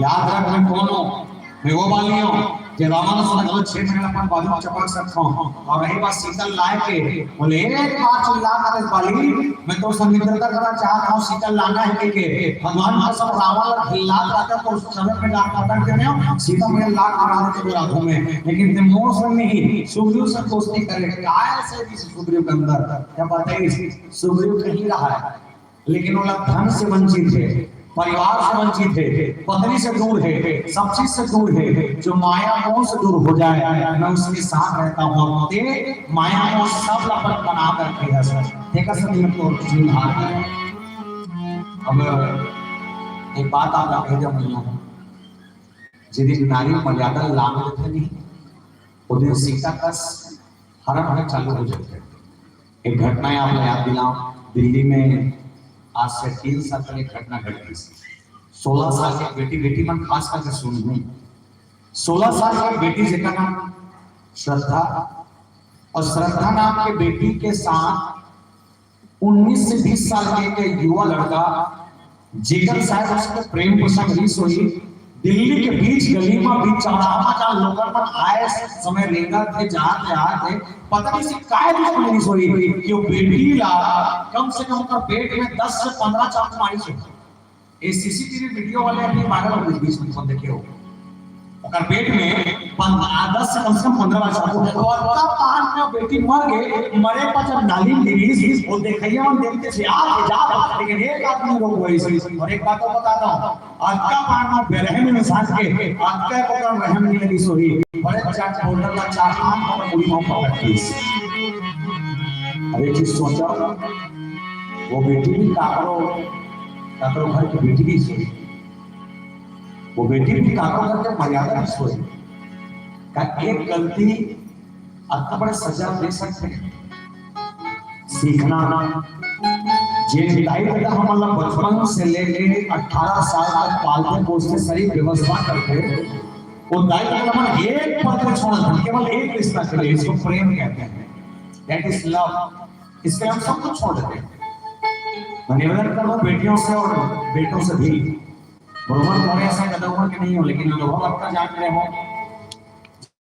याद रख, मैं कौन हूँ, मैं वो बाली हूँ। जे रावण से लगभग छह महीना अपन बाजू चपक सकता हूँ। और रही बात सीता लाए के, बोले, "एक बार चिल्ला कर बाली, मैं तो संग मित्रता करना चाहता हूँ, सीता लाना है," के भगवान का सब रावण ला खिल्लात रहता, तो उस समय में डांट पटक देते हो, सीता मैंने लाख बना देते मेरा घूमे, लेकिन ते मोर से नहीं, सुग्रीव से दोस्ती करे। काय से भी सुग्रीव के अंदर क्या पता है, सुग्रीव कहीं रहा है, लेकिन वो लोग धन से वंचित है, परिवार से वंचित है, पत्नी से दूर है, सब चीज से दूर है। जो माया मोह से दूर हो जाए, मैं उसके साथ रहता हूँ। और ते माया मोह सब लपट बना करके है सर। देखा सर, ये तो जीव हार है। अब एक बात आप कह जाऊँ, जिस दिन नारी मर्यादा लांग लेथे नहीं, वो दिन सीता का हरण होना चालू हो जाता है। एक घटना है, आपको याद दिलाऊं, दिल्ली में आज से तीन साल पहले घटना घट गई। सोलह साल की बेटी, बेटी मन खास करके सुन, सोलह साल की बेटी जेकर नाम श्रद्धा, और श्रद्धा नाम के बेटी के साथ उन्नीस से बीस साल के एक युवा लड़का, जेकर शायद उसके प्रेम प्रसंग रिस होही, दिल्ली के बीच गली में, बीच चौराहा में, जहाँ लोगन मन आए समय रेंगत थे, जात थे, आत थे, पता नहीं से काय दुश्मनी रिस होही कि वो बेटी ला कम से कम ओकर पेट में दस से पंद्रह चाकू मारिस होही। ये सीसीटीवी वीडियो वाले अभी वायरल हो गए, बीच में तुम देखे हो, ओकर पेट में पन-, आ, दस से कम से कम पंद्रह बार चाकू। और अतका पान में बेटी मर गए, मरे पर जब नाली गिरी, वो देखइया मन देखते थे, "आ, जा, जा," लेकिन एक आदमी रोक गए इसे। और एक बात और बताता हूँ, अतका पान में बेरहम इंसान के, अतका को कम रहम नहीं लगी सोही। बड़े चाट होटल का चार पान और पूरी मोहब्बत की। अब एक चीज सोचो, वो बेटी भी काकरो, काकरो घर की बेटी भी सोई, वो बेटी भी काकरो घर के मर्यादा भी सोई। का एक गलती अतना बड़े सजा दे सकते हैं। सीखना, जे दाई ददा हमन ला बचपन से लेके अठारह साल तक पालते पोसते, सारी व्यवस्था करते, वो दाई ददा हमन एक पल को छोड़ देते, केवल एक रिश्ता के लिए, इसको प्रेम कहते हैं, that is love। इसके लिए हम सब कुछ छोड़ देते हैं। मैं निवेदन कर रहा हूँ बेटियों से और बेटों से भी, ब्रोमन थोड़े ऐसा ज्यादा उम्र के नहीं हो, लेकिन अनुभव आपका जान रहे हो,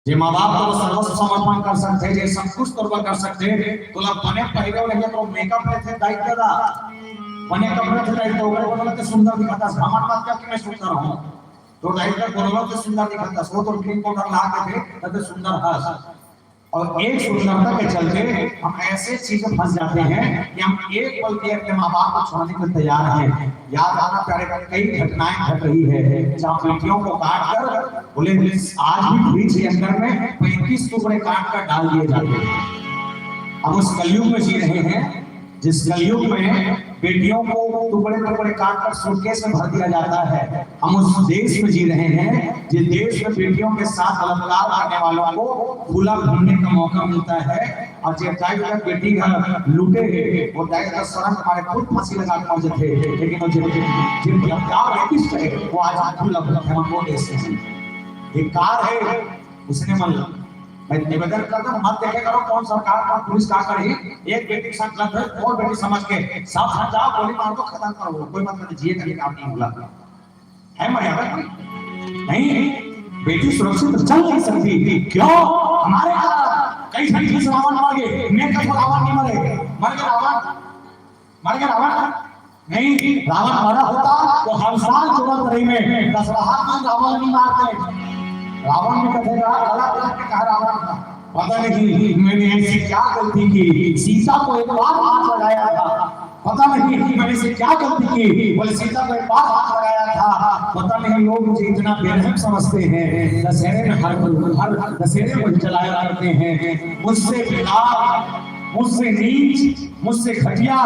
जे माँ बाप तो सर्वस्व समर्पण कर सकते, जे सब कुछ तोर बर कर सकते, तोला बने पहिरे वाले तो मेकअप में थे दाई ददा, बने कपड़े थे दाई, तो ओकरे बदला ते सुंदर दिखता, घमंड मत कर कि मैं सुंदर हूँ। तो दाई ददा बोलवा ते सुंदर दिखता, सो तो क्रीम पाउडर ला के थे, तब ते सुंदर हस। और एक सुंदरता के चलते हम ऐसे चीज में फंस जाते हैं कि हम एक पल के अपने माँ बाप को छोड़ने के लिए तैयार हैं। याद आना प्यारे, कई घटनाएं घट रही है जहाँ बेटियों को काट कर बोले, आज भी फ्रिज के अंदर में पैंतीस टुकड़े काट कर डाल दिए जाते हैं। हम उस कलयुग में जी रहे हैं, जिस कलयुग में बेटियों को टुकड़े टुकड़े काट कर सूटकेस में भर दिया जाता है। हम उस देश में जी रहे हैं, जिस देश में बेटियों के साथ बलात्कार करने वालों को खुला घूमने का मौका मिलता है, और जब तक बेटी घर लूटे है, वो तब तक शर्म के मारे खुद फांसी लगा के मर जाते हैं। लेकिन वो जब, जब बलात्कार rapist है, वो आज खुला घूमने का मौका देश में। ये कार है, उसने मन ला। मैं निवेदन करता हूँ, मत देखे करो कौन सरकार, कौन पुलिस का करे। एक बेटी के साथ गलत है, और बेटी समझ के साफ साफ जाओ, गोली मार दो, खत्म करो, कोई मतलब नहीं, जिए का काम नहीं होला। है मर्यादा कोई? नहीं, बेटी सुरक्षित चल नहीं सकती। क्यों? हमारे कारण कई झन झन से रावण मर गए, मैं कभी रावण नहीं मरे, मर गए रावण, मर गए रावण। नहीं, रावण मरा होता तो हर साल चौदह तारीख में दशहरा में रावण नहीं मारते। रावण ने कथे, गलत करके कहा रावण था, पता नहीं मैंने ऐसी क्या गलती की, सीता को एक बार हाथ लगाया था, पता नहीं मैंने ऐसी क्या गलती की, बोले सीता को एक बार हाथ लगाया था, पता नहीं लोग मुझे इतना बेरहम समझते हैं। दशहरे में हर, हर दशहरे में जलाया करते हैं। मुझसे बेकार, मुझसे नीच, मुझसे घटिया,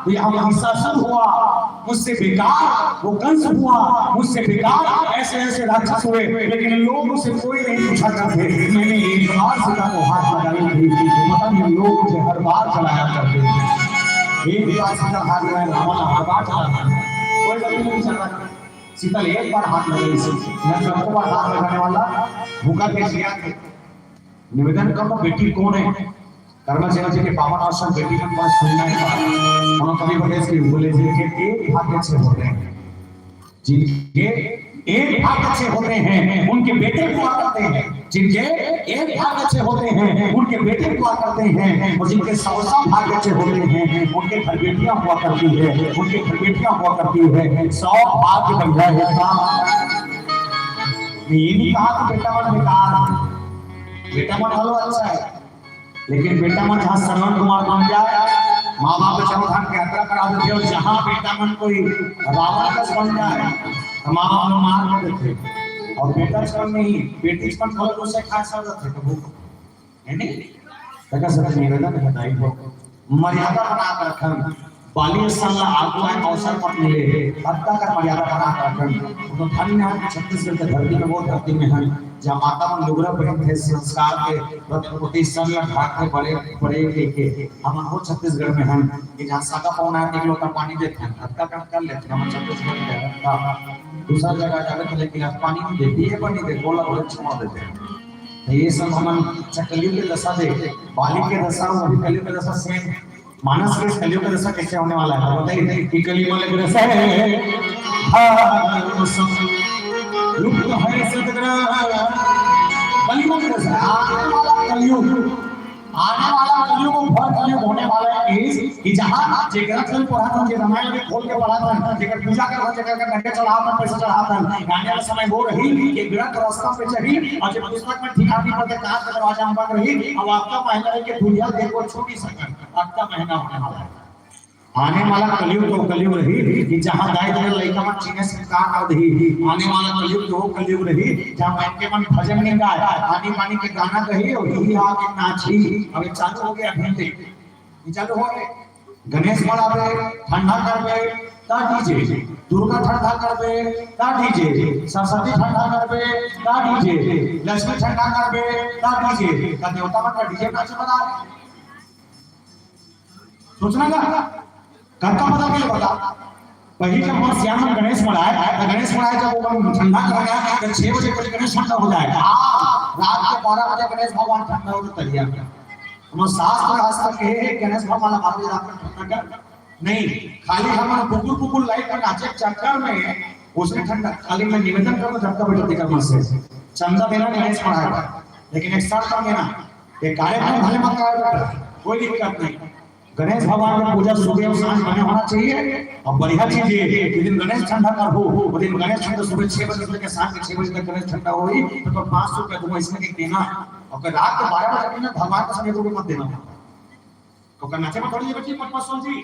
ये हम महिषासुर हुआ, मुझसे बेकार वो कंस हुआ, मुझसे बेकार ऐसे ऐसे राक्षस हुए, लेकिन लोग मुझसे कोई नहीं पूछा करते। मैंने एक बार सीता को हाथ लगाई थी, पता नहीं लोग मुझे हर बार चलाया करते थे। एक बार सीता हाथ लगाया, रावण हर बार चलाया, कोई गलती नहीं चला। सीता एक बार हाथ लगाई थी, मैं सबको बार हाथ लगाने वाला भूखा के जिया थे। निवेदन करो, बेटी कौन है? कर्मचारी जी के पावन आश्रम बेटी के पास सुनना है। हम कभी प्रदेश के बोले जी के एक भाग्य से होते हैं, जिनके एक भाग्य से होते हैं, उनके बेटे हुआ करते हैं। जिनके एक भाग अच्छे होते हैं, उनके बेटे हुआ करते हैं, और जिनके सौ सौ भाग अच्छे होते हैं, उनके घर बेटियां हुआ करती है, उनके घर बेटियां हुआ करती है। सौ भाग बढ़िया होता। मैं ये नहीं कहा कि बेटा मन बेकार है, बेटा मन भलो अच्छा है, लेकिन बेटा मन जहाँ श्रवण कुमार बन जाए, माँ बाप के चौथान के यात्रा करा देते, और जहाँ बेटा मन कोई रावण कस बन जाए, तो माँ बाप लोग मार कर देते। और बेटा चमन नहीं, बेटी चमन बहुत उसे खा सकते थे, तो वो, है नहीं? तका सब निवेदन है, दाई को मर्यादा बना कर रखन, बाली सन ला आगू आए अवसर मत मिले, अतका कर मर्यादा बना कर रखन। तो धन्य है छत्तीसगढ़ के धरती में, वो धरती में है जहाँ माता मन लुगरा पहनथे, संस्कार के प्रति सन ला ढाकथे, बड़े बड़े लेके। हमन वो छत्तीसगढ़ में हन कि जहाँ सगा पहुना है, एक लोटा पानी देथे, अतका कर कर लेथे। हमन छत्तीसगढ़ में हन, दूसरा जगह जावे तो लेकिन पानी नहीं देती है, पानी दे बोला बोले छोड़ देते हैं। तो ये सब हमन च-, कलयुग के दशा दे, बाली के दशा, वो भी कलयुग के दशा सेम। मानस के कलयुग के दशा कैसे होने वाला है, बताइए कि कली मल ग्रस है, हाँ, सब लुप्त है सतग्रह। कली मल ग्रस है, आने वाला कलयुग, आने वाला कलयुग, घोर कलयुग होने वाला है इस कि जहाँ जेकरा से पढ़ाथन, जे रामायण के खोल के पढ़ाथन, जेकर पूजा करथन, जेकर का नरियर चढ़ाथन, पैसा चढ़ाथन, आने वाला समय वो रही कि गलत रास्ता पे चढ़ी, और जब पुस्तक में ठीक आदमी पर कांच का दरवाजा में बंद रही, अब आपका महीना रही कि दुनिया देखो छू नहीं सकन, आपका महीना होने वाला है। आने वाला कलयुग तो कलयुग रही कि जहाँ गाय बगैर लइका मन चीने से का कर दही। आने वाला कलयुग तो कलयुग रही जहाँ मन के मन भजन नहीं गाए, आनी पानी के गाना कही और ही आके नाची। अब ये चालू हो गया, अभी ये चालू हो गए। गणेश मड़ाबे, ठंडा करबे, ता डीजे। दुर्गा ठंडा करबे, ता डीजे। सरस्वती ठंडा करबे, ता डीजे। लक्ष्मी ठंडा करबे, ता डीजे। का देवता मन का डीजे नाचे बना रहे। सोचना का? कतका पता के बता। पहली जब हमर सियान मन गणेश मड़ाए, तो गणेश मड़ाए जब वो ठंडा कर गया, तो छह बजे पहले गणेश ठंडा हो जाए। हाँ, रात के बारह बजे गणेश भगवान ठंडा हो तैयार। हमर शास्त्र, शास्त्र के गणेश भगवान हमारे रात में ठंडा कर नहीं, खाली हमन कुकुर कुकुर लाइट में नाचे चक्कर में उसने ठंडा। खाली मैं निवेदन करता, झटका बैठा देखा मन से चंदा देना गणेश मड़ाए पर, लेकिन एक शर्त में ना, ये कार्यक्रम भले मत कराए बेटा, कोई दिक्कत नहीं। गणेश भगवान की पूजा सुबह और शाम बने होना चाहिए। और बढ़िया चीज ये कि दिन गणेश ठंडा कर हो, वो दिन गणेश ठंडा सुबह छह बजे से लेकर शाम के छह बजे तक गणेश ठंडा हो ही, तो, तो पाँच सौ रुपया दूंगा, इसमें एक देना। और अगर रात को बारह बजे देना, भगवान का समय को मत देना। तो करना चाहिए, थोड़ी देर बची, पचपन सौ जी,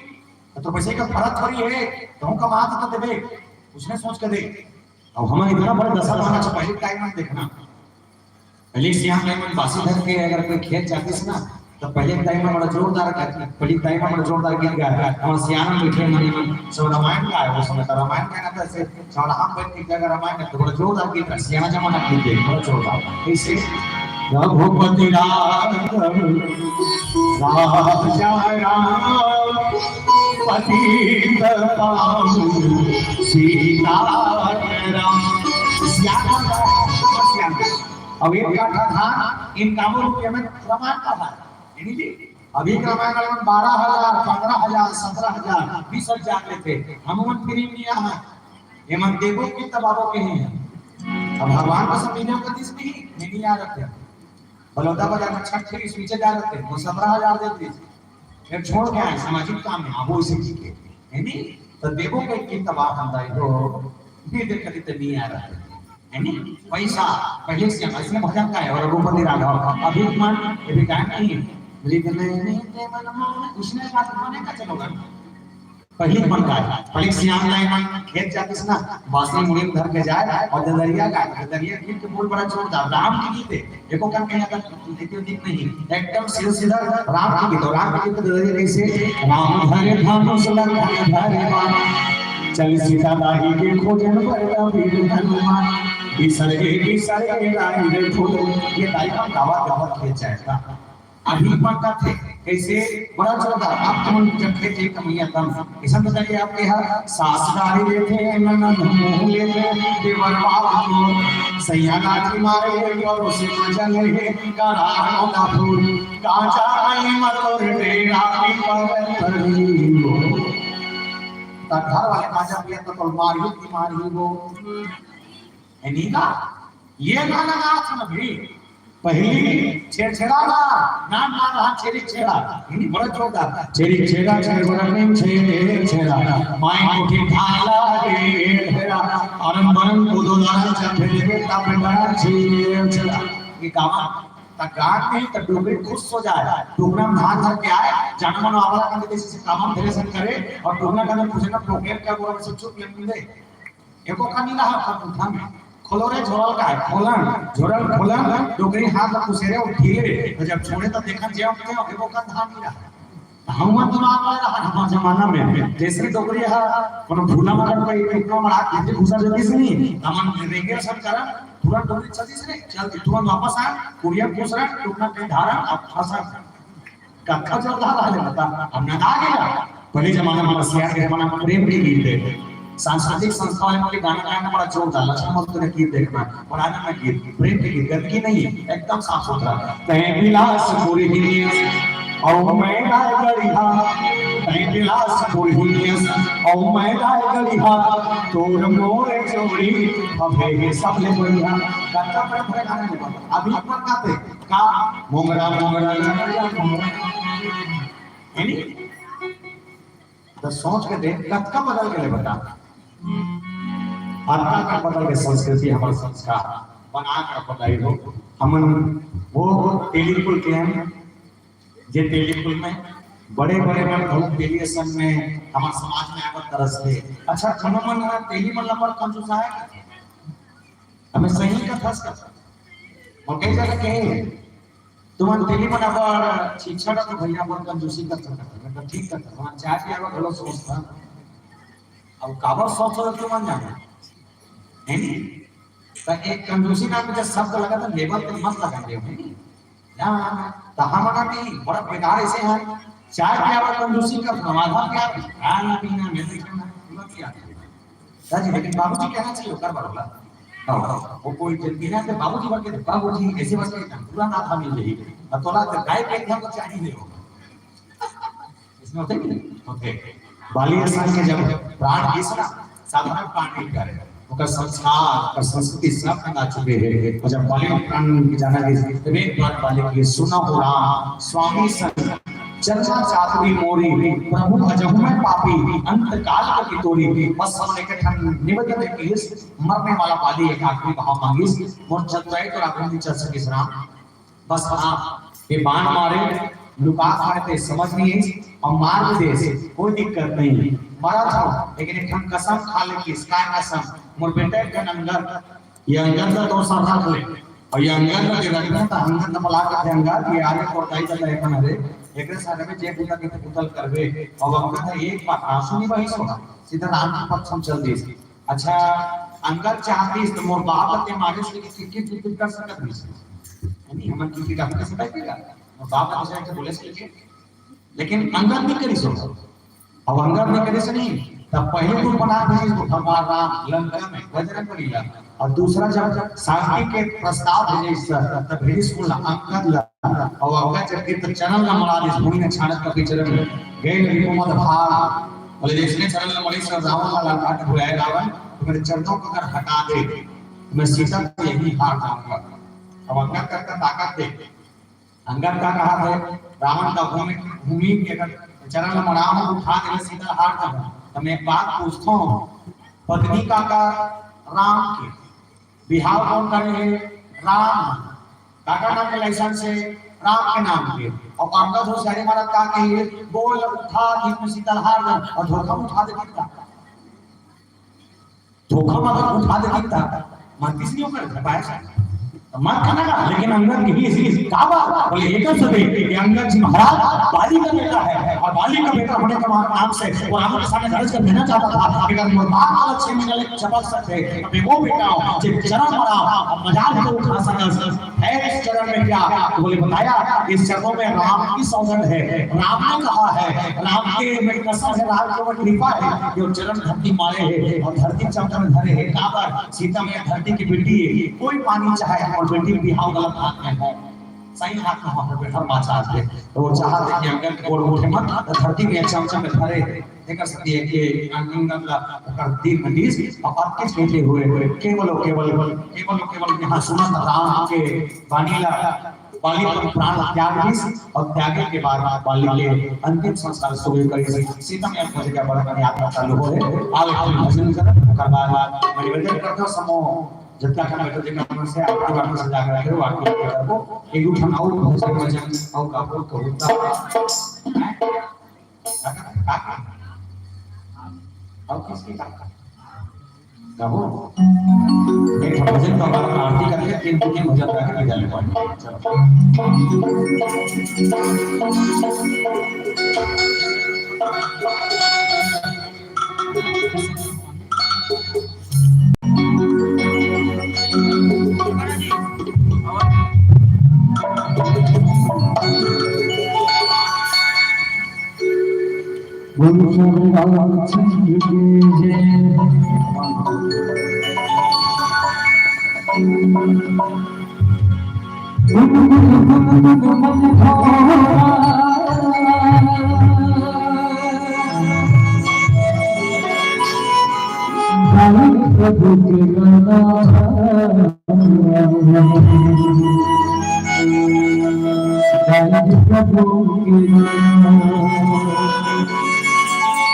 तो पैसे का फर्क थोड़ी है, तो हम कमा तो देवे, उसने सोच के दे। अब हमारे इतना बड़ा दशा पाना चाहिए, पहले टाइम में देखना। पहले सियान टाइम में बासी धर के अगर कोई खेत जातिस ना, तो पहले टाइम में बड़ा जोरदार गा-, पहले टाइम में बड़ा जोरदार गीत गाए। और सियान में बैठे मन, मन सब रामायण गाए, वो समय तो रामायण गाना था, ऐसे सब हम बैठ के क्या रामायण गाए, तो बड़ा जोरदार गीत गाए, सियाना जमाना गीत गाए, बड़ा जोरदार। कैसे? रघुपति राघव राजा राम, पतित पावन सीताराम। सियाना, सियाना। अब एक काठा धान इन कामों रुपये में रामायण का है, यानी कि अभी के रामायण वाले मन बारह हजार, पन्द्रह हजार, सत्रह हजार, बीस हजार लेथे। हम मन फ्री में यहाँ, ये मन देबो कि तब आबो के ही है। अब भगवान का सब मिले का दिस नहीं, ये नहीं आ रखे। बलौदा बाजार में छठ फ्री स्विच जा रखे, वो सत्रह हजार दे दीजिए। फिर छोड़ के आए सामाजिक काम में, आबो इसे ठीक है, है नहीं? तो देबो के कि तब आप हम दाई हो, ये देख कभी तो नहीं आ रहा है, है नहीं? पैसा पहले से, इसमें भजन का है, और रघुपति राघव, अभी मन, ये भी गायन नहीं है। मृग नयन ते मन मोहन, उसने बात माने का चलो गाना। पहली मन का है, पहले सियान लाइन में खेत जातिस ना, बांसुरी मुड़ी में धर के जाए और ददरिया गाए, ददरिया गीत के बोल बड़ा जोरदार, राम के गीत है, देखो कम कहीं अगर देखिए, ठीक नहीं, एकदम सीधा सीधा राम के गीत। और राम के गीत ददरिया कैसे? राम धरे धनुष लखन धरे बाण, चल सीता दाई के खोजन पर वीर हनुमान, बिसर गे बिसर गे राय रे फूल। ये दाई का गावा गावा खेत जाएगा। अभी पक्का थे, कैसे? बड़ा जोरदार। आप तुम जब खेत एक कमैया तम, ऐसा बताइए आपके यहाँ सास गारी लेते, ननद मुँह लेते, देवर बाबू को सैया लाठी मारे, पड़ोसी मजा ले, करारो ना भूल, काजा आई मतोर डेरा की पवन परी हो। तब घर वाले काजा पिया तो कल मारी की मारी हो। है नहीं का? ये गाना गात ना भी। पहली छेरछेरा ना, नाम ना रहा छेरी छेरा, हिंदी बड़ा जोरदार। छेरी छेरा, छेरछेरा, छेरछेरा, माई कोठी ढाला रे ढेरा, अरम बरम को दो लाल चंद्र के तब बड़ा छेरछेरा। ये गावा त गात नहीं त डोकरी खुश हो जाए। डोकरा में धान धर के आए, जाना मनो आवारा का जैसे कामन धरे से करे, और डोकरा का अंदर कुछ ना डोकरे का बोला से चुप लेने दे। एको का नहीं रहा था उठा में। खोलो रे झोरल का है, खोलन, झोरल खोलन, डोकरी हाथ में कुसेरे और ढीले, तो जब छोड़े तो देखा जे हम के एको का धान नहीं रहा। तो हम दिमाग में रहा हमारे जमाना में, जैसे डोकरी है, कोनो भूला मगर कोई इतना बड़ा खेत घुसा जल्दी से नहीं, हमन रेंगे सब करा, तुरंत डोकरी चलती से नहीं, चलती तुरंत वापस आ, कुड़िया घुस रहा, टूटना कहीं धारा, अब फंसा। कतका जोरदार रहा ले बता, अब नंदा गेला। पहले जमाना में बसियार के जमाना में प्रेम के गीत है, सांस्कृतिक संस्था वाले के गाना गाना बड़ा जोरदार, लक्षण मत तूने गीत देखना, पुराना में गीत, प्रेम के गीत, गंदगी नहीं है, एकदम साफ सुथरा। तै बिलासपुर हिलियस, औ मैं रायगढ़िया, तै बिलासपुर हिलियस, औ मैं रायगढ़िया, तोर मोर जोड़ी, अबे ये सब ले बढ़िया। कतका प्रेम भरे गाना है, अभी पर गाते, का मोंगरा मोंगरा मोंगरा मोंगरा। है नी? तो सोच के देख, कतका बदल गेले बता। अतका का बदल के संस्कृति, हमर संस्कार बना कर बताई हो। हमन वो तेली कुल के हैं, जे तेली कुल में बड़े बड़े मन बहुत तेली संग में हमर समाज में आवत तरस थे। अच्छा, कोनो मन ना तेली मन लपर कंजूस आए? हमें सही का फंस कर। और कई जगह कहे, तुमन तेली मन अबर शिक्षा का तो भैया अपन कंजूसी कर सकत है, मतलब ठीक कर सकत है, चाय पियावा घलो सोचता। अब काबर सोच हो तुमन जाना, है नी? तो एक कंजूसी नाम के शब्द लगा था, लेबल तो मत लगा दे, है नी? ना, तो हम ना भी बड़ा बेकार ऐसे हैं, चाय पियावा कंजूसी कर, समाधान क्या? खाना पीना, मैं तो खाना, तुरंत क्या? दादी, लेकिन बाबूजी कहना चाहिए, ओकर बर होला। हाँ, वो कोई जन बिना के बाबूजी बन के, बाबूजी ऐसे बस के पूरा ना था मिल रही। और तोला तो गाय के एकदम चाहिए हो। इसमें होते नहीं? होते। बाली असन के जब प्राण गिस ना, साधारण प्राण नहीं करे। ओकर संस्कार, ओकर संस्कृति सब खंदा चुके हैं। और जब बाली प्राण के जाना गिस, तो एक बार बाली के सुना हो राम, स्वामी संग जन्मा जात भी मोरी, प्रभु अजहु मैं पापी, अंत काल कति तोरी। बस हमन एक ठन निवेदन किस, मरने वाला बाली एक आखिरी भाव मांगिस, मोर चतुराई तो राखूं नहीं चल सकिस राम। बस आप ये बाण मारे, लुका खाए ते समझ नहीं है, और मार भी दे, कोई दिक्कत नहीं। मरा था, लेकिन एक ठन कसम खा ले किस, काय कसम, मोर बेटा एक ठन अंगद, ये अंगद का दो साल रख ले। और ये अंगद के रखना था, अंगद न बला के अंगद, ये आगे कोटाई का तय हरे। एकरे सारे में जे बुता के पुतल करबे। और अंगद है एक बात, आंसू नहीं बही सोना, सीधा राम के पक्ष में चल दी। अच्छा, अंगद चाहती तो मोर बाप ते मारे से कि, कि, कि, कि कर सकत नहीं। नहीं, हमन की, की कर सकत है क्या? मोर बाप के जाके बोले से कि लेकिन अंगद नहीं करिस हो। अब अंगद नहीं करिस नहीं, तब पहले तो बना भेजिस तो भगवान राम लंका में बजरंग बली ला, और दूसरा जब शांति के प्रस्ताव भेजिस तब भेजिस कौन ला? अंगद ला। और अंगद जब के तो चरण ला मड़ा दिस, भूमि में छाड़त कभी चरण गए लगी को मत भाग। बोले जैसे चरण ला मड़ी सर रावण ला लंका के बुलाए रावण, तो मेरे चरणों को अगर हटा दे तो मैं सीता को यही हार जाऊंगा। अब अंगद का ताकत दे। अंगद का कहा है, रावण का भूमि, भूमि के अगर चरण मड़ाहूं, उठा दे सीधा हार जाऊं। तो मैं एक बात पूछता हूँ, पत्नी का का राम के बिहाव कौन करे है? राम। काका नाम के लाइसेंस है राम के नाम के। और अंगद हो सारे मारा का कही है, बोल उठा दे सीधा हार जाऊं, और धोखा उठा दे कितना। धोखा मत उठा दे कितना। मत किसी ऊपर दबाया। मत खाना का, लेकिन अंगद की ही इसलिए काबा बोले, एक सदे कि अंगद जी महाराज बाली का बेटा है, और बाली का बेटा होने के नाम से वो रावण के सामने लड़ कर देना चाहता था। अगर मोर बाप अलग से मिलने चपक सकते, अब वो बेटा हो, जे चरण मरा, अब मजाल को उठा सकस। है इस चरण में क्या? तो बोले, बताया, इस चरणों में राम की सौगंध है, राम ने कहा है, राम के में कसम है, राम के ऊपर कृपा है, जो चरण धरती मारे है और धरती चमचम धरे है। काबर? सीता मैया धरती की बेटी है, कोई पानी चाहे और बेटी बिहाव गलत हाथ में है, सही हाथ में हो, बैठल माँ चाहत है, तो वो चाहत है कि अंगद गोड़ उठे मत, तो धरती में चमचम धरे। एकर सेती एक अंगन ला ओकर तीर में दीस, और अतकेच कहते हुए केवल और केवल, केवल और केवल यहाँ सुनत राम के बानी ला, बाली अपन प्राण ला त्याग दीस और त्यागे के बाद बाली के अंतिम संस्कार सुरू करिस। सीता मैया खोजे के बड़ा यात्रा चालू होए। आवे भजन करत, ओकर बाद मैं निवेदन करता समूह जतका कन बैठे, जेकर मन से आरती वारती सजा के रखे हो, आरती वारती करबो। एक दू ठन अउ भजन, भजन अउ गाबो, कविता। हैं? अउ किसकी का? गाबो। एक ठन भजन का बाद आरती करके तीन, तीन भजन गा के विदा लेबो। चलो।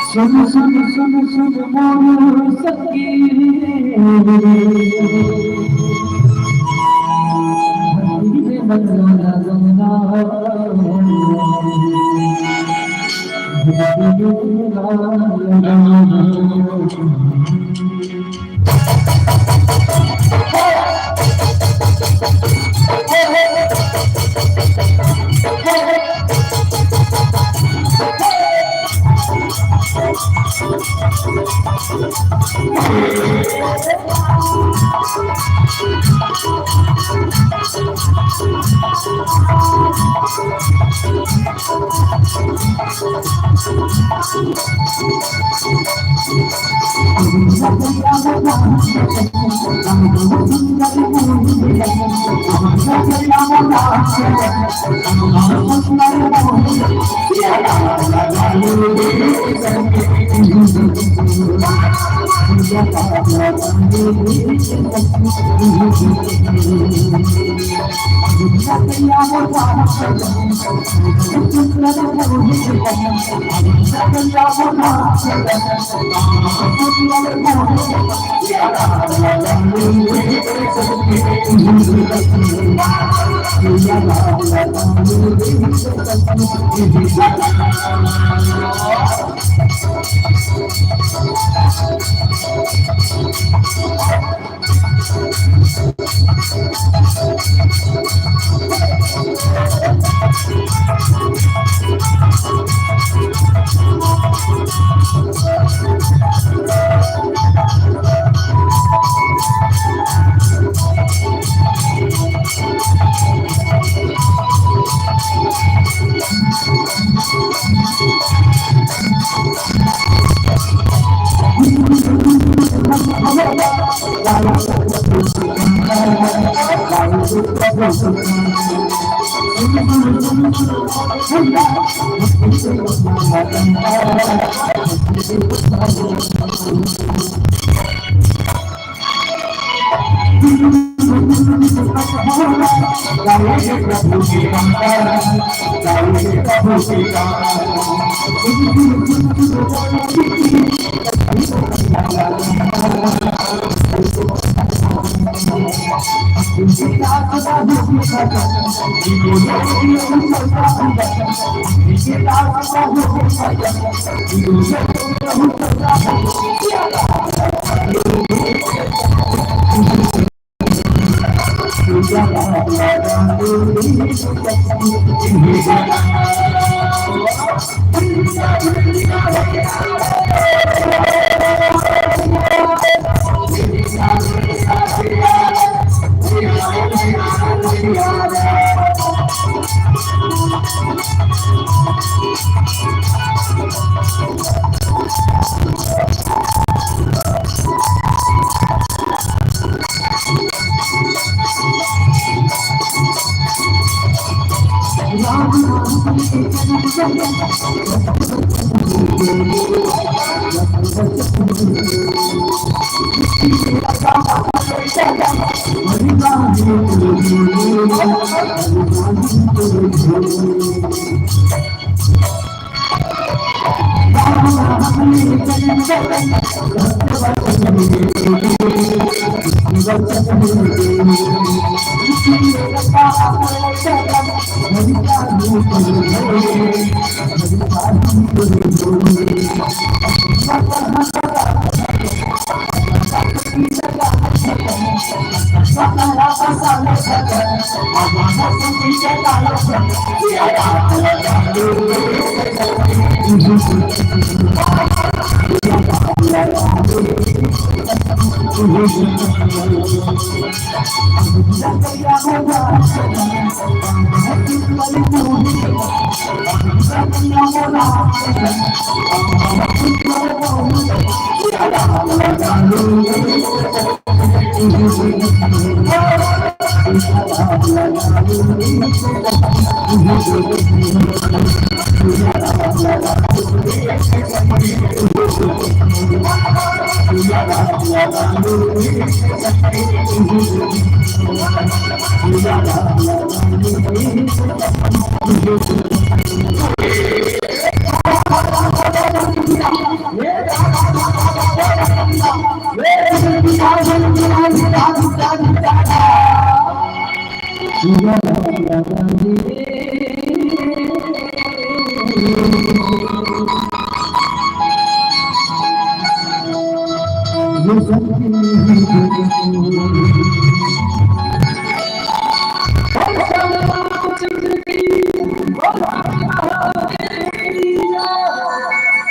सुन सुन सुन सुन मोर सखी, भक्ति में मन लगाना।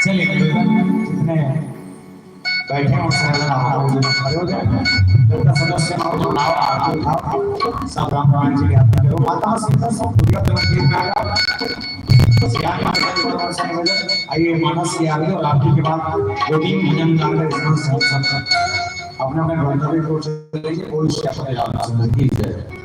चलिए, जितने बैठे हैं, उनसे निवेदन, आप लोग भी खड़े हो जाए। जितना सदस्य हैं, आप लोग आओ, आरती उठाओ, सब राम रामायण जी की आरती करो। माता सीता सब पूजा करने के लिए आएगा। बस यहाँ पर निवेदन, आइए, माता श्री आरती और आरती के बाद दो तीन भजन गाकर इसमें सब, सब अपने अपने गंतव्य को चले जाइए। कोई स्टेशन नहीं जाना चाहिए।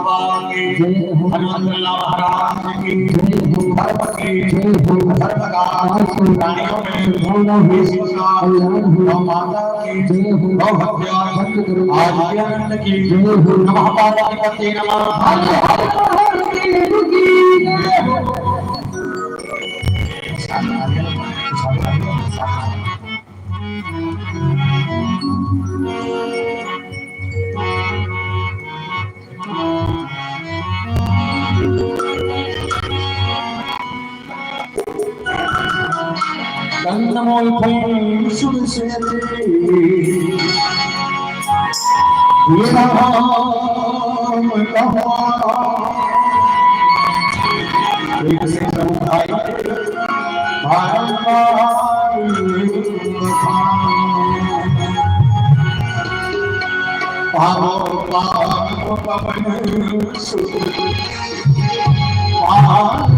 महाराज की, हनुमंत लाल महाराज की, धर्म की, धर्म का, प्राणियों में विश्व का, गौ माता की, गौ हत्या, आज के आनंद की, नमः पार्वती पते नमः। पावन पावन पवन सुत पावन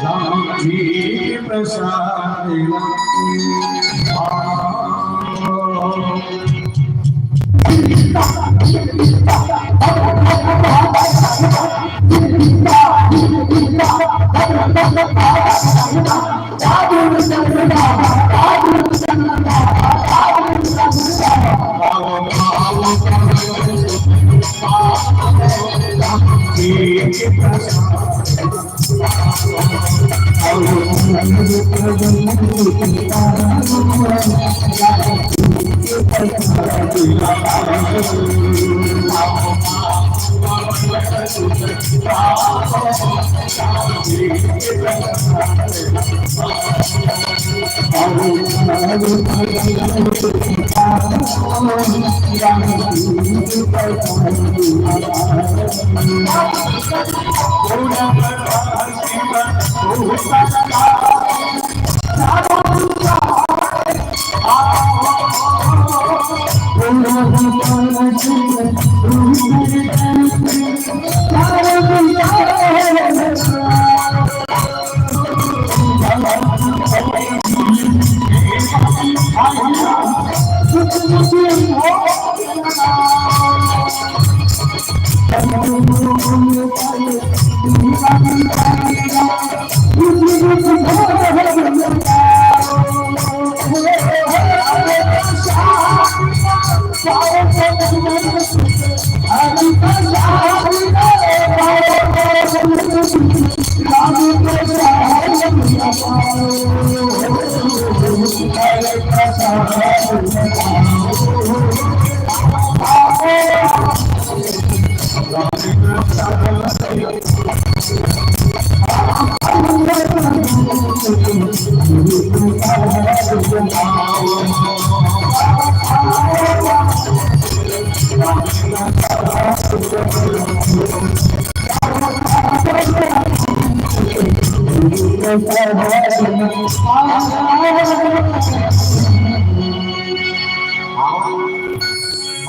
राम जी प्रसाद।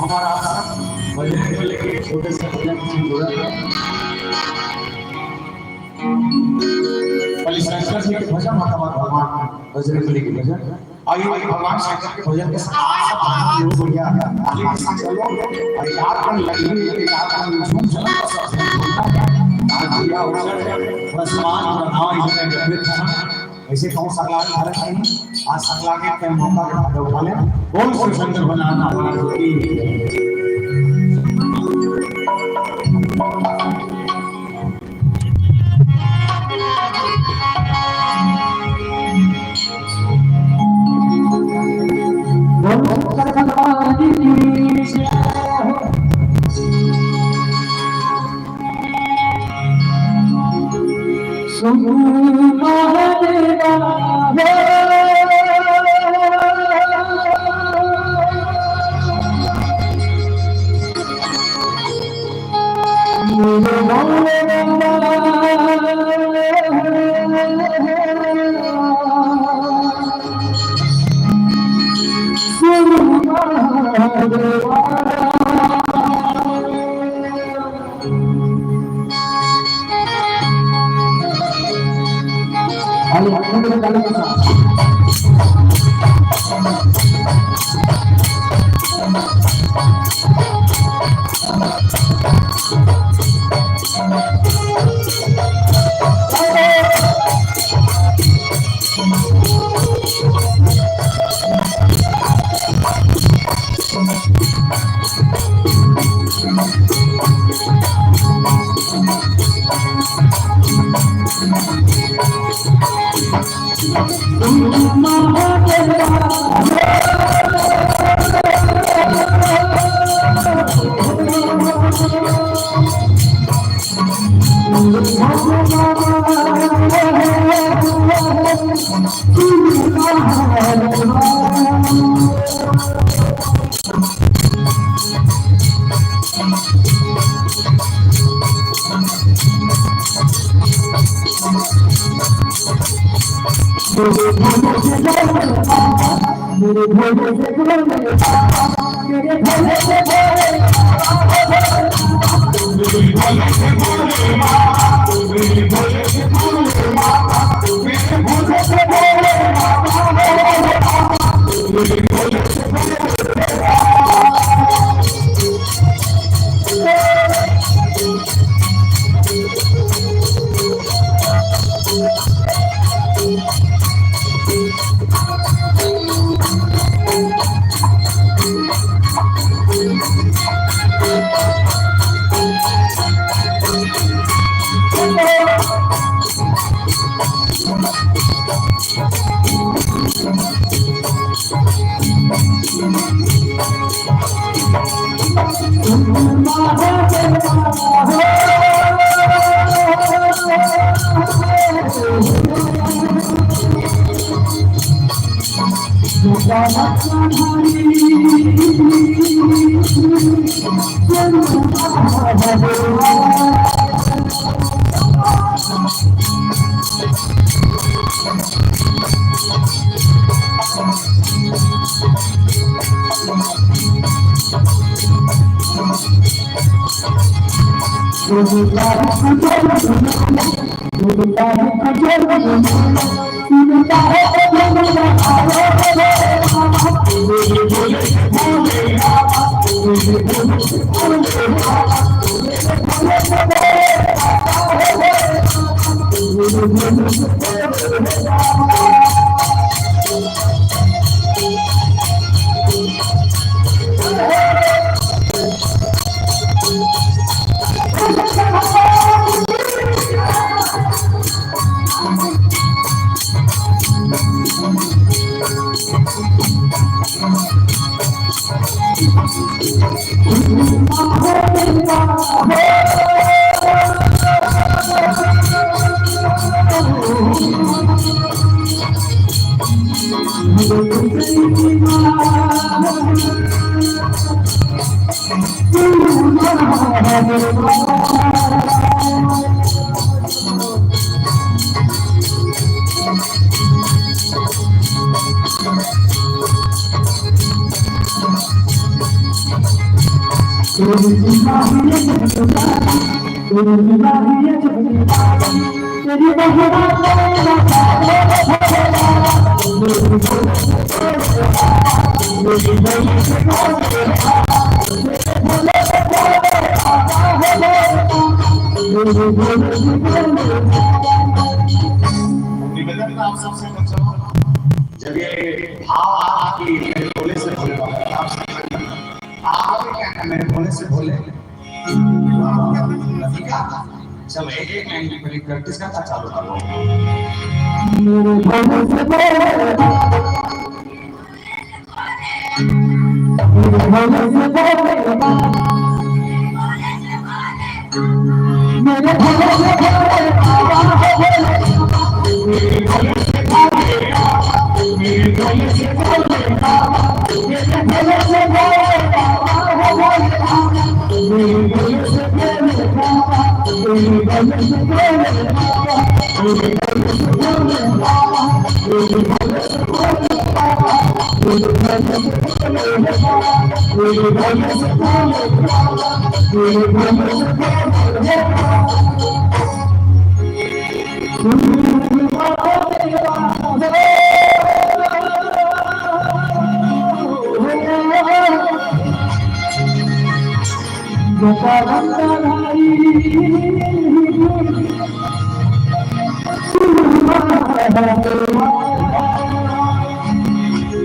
हमारा भजन को लेके छोटे से भजन से जुड़ा है। पहले शंकर जी के भजन, उसके बाद भगवान बजरंग बली के भजन। और ये भगवान शंकर के भजन के साथ साथ बहुत बढ़िया। आगे के साथ चलो, और एक आध मन लगी, एक आध मन झूम, झूम, सब झूम, झूम। आज पूरा अवसर, पूरा समाज, पूरा गाँव इधर एकत्रित है। ऐसे कहूँ सकला के भारत नहीं, आज सकला के कई मौका के फायदा उठा ले। बोल श्री शंकर भगवान महाराज की। निवेदन है आप सबसे, बच्चों, जब ये भाव आ रहा कि मेरे भोले से भोले बाबा, आप सब, आप क्या है, मेरे भोले से भोले। ठीक है? चलो, एक एक लाइन पहले प्रैक्टिस करना चालू करो।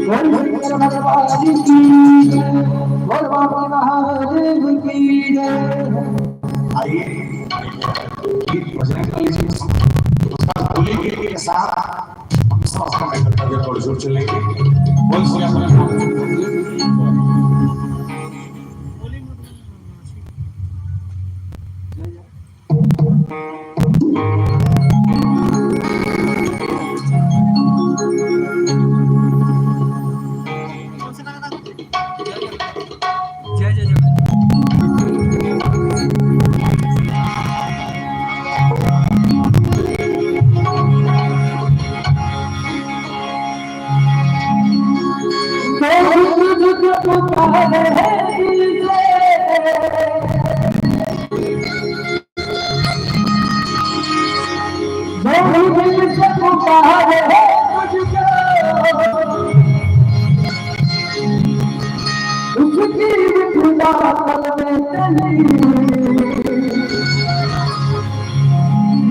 बोल शंकर भगवान की जय, बोल बाबा महादेव की जय। आइए, एक भजन कर लीजिए। उसका बोलेंगे के साथ हम सब आपका मेहनत करके थोड़ी जोर चलेंगे। बोल श्री राम। जय जय जगन्नाथ। पुकारे है दिल से, जो भी दिल से पुकारे है तुझको, उसकी भी खुदा कल में चली।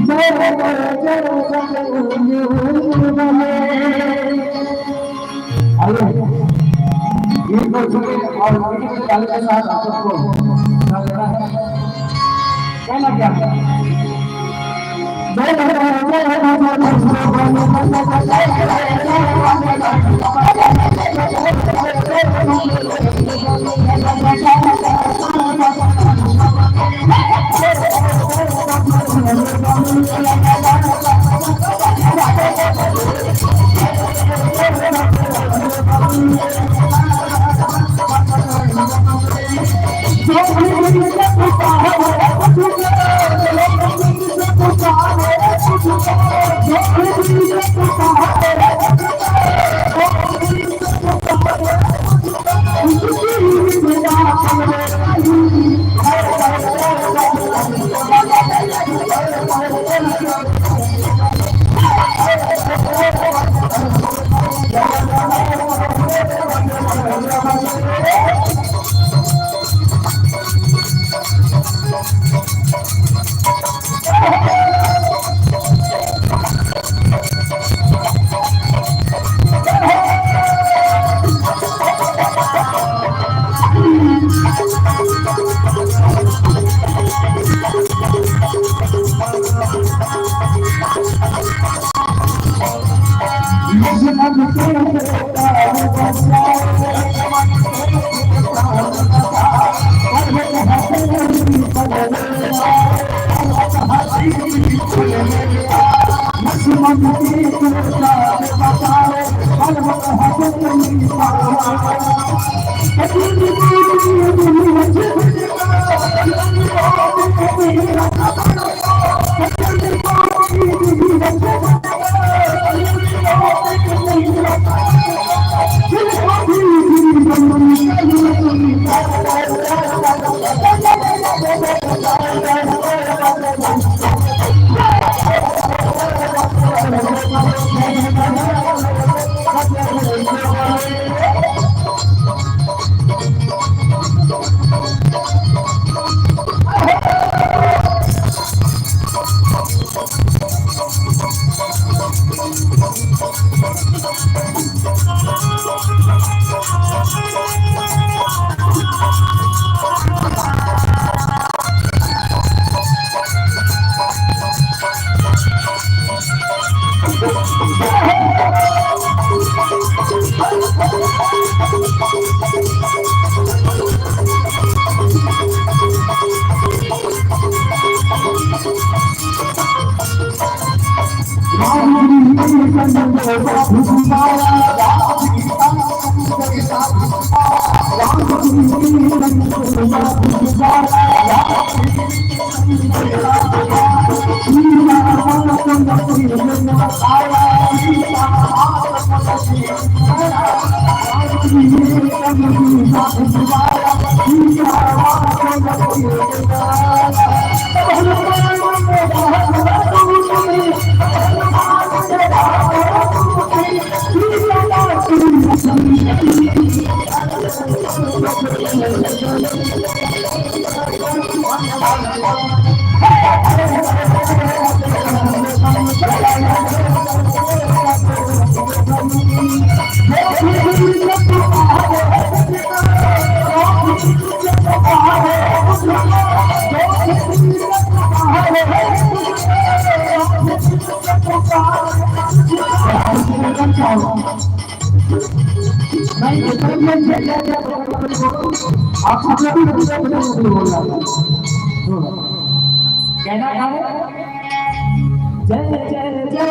जय जय जय जय। हेलो, ये तो सुने और म्यूजिक के ताल के साथ आप सबको क्या लगा? कहना था वो, जय जय जय।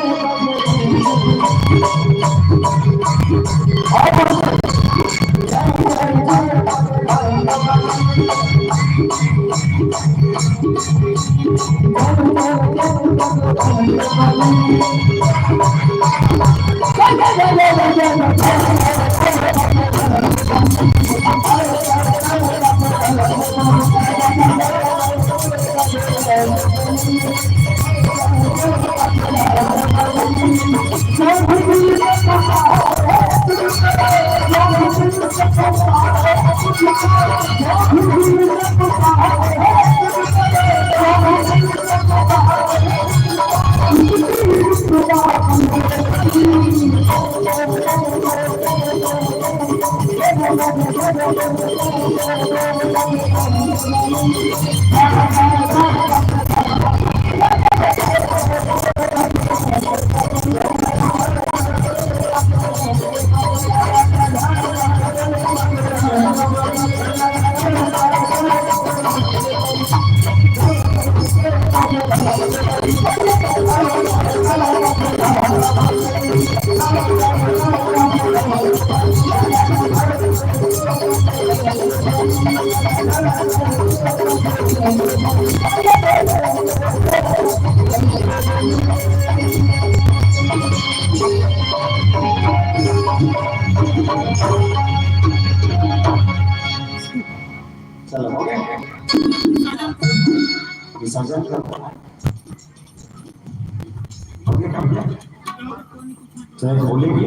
चलो, हो गया? विसर्जन करो। हो गया, हो गया? चाहे होली भी,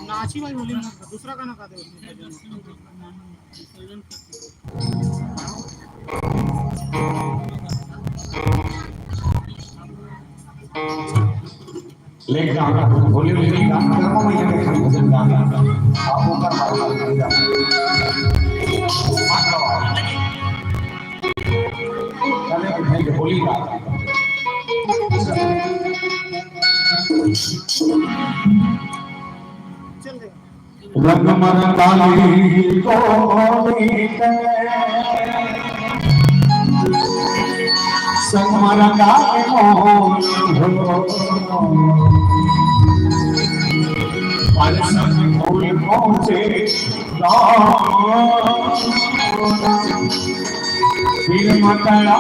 नाची भाई होली में, दूसरा गाना गा दे। लेकिन आप होली में भी गाना, कर्म में ये देखो, भजन गाना, आपको का भाव लगेगा। चले भाई, होली का। चल रहे। रंग मर काली कोली के, संग मर काली मोहन हो। पल संग फूल पहुँचे राम। फिर मत आना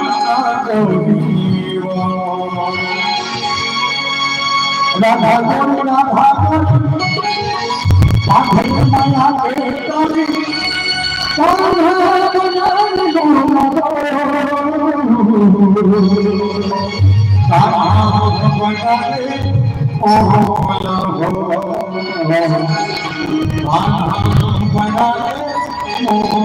कभी वो। राधा गोविंद, राधा गोविंद, राधे माया के कवि, राधा गोविंद, राधा गोविंद, राधा गोविंद, ओ हो, राधा गोविंद, ओ हो।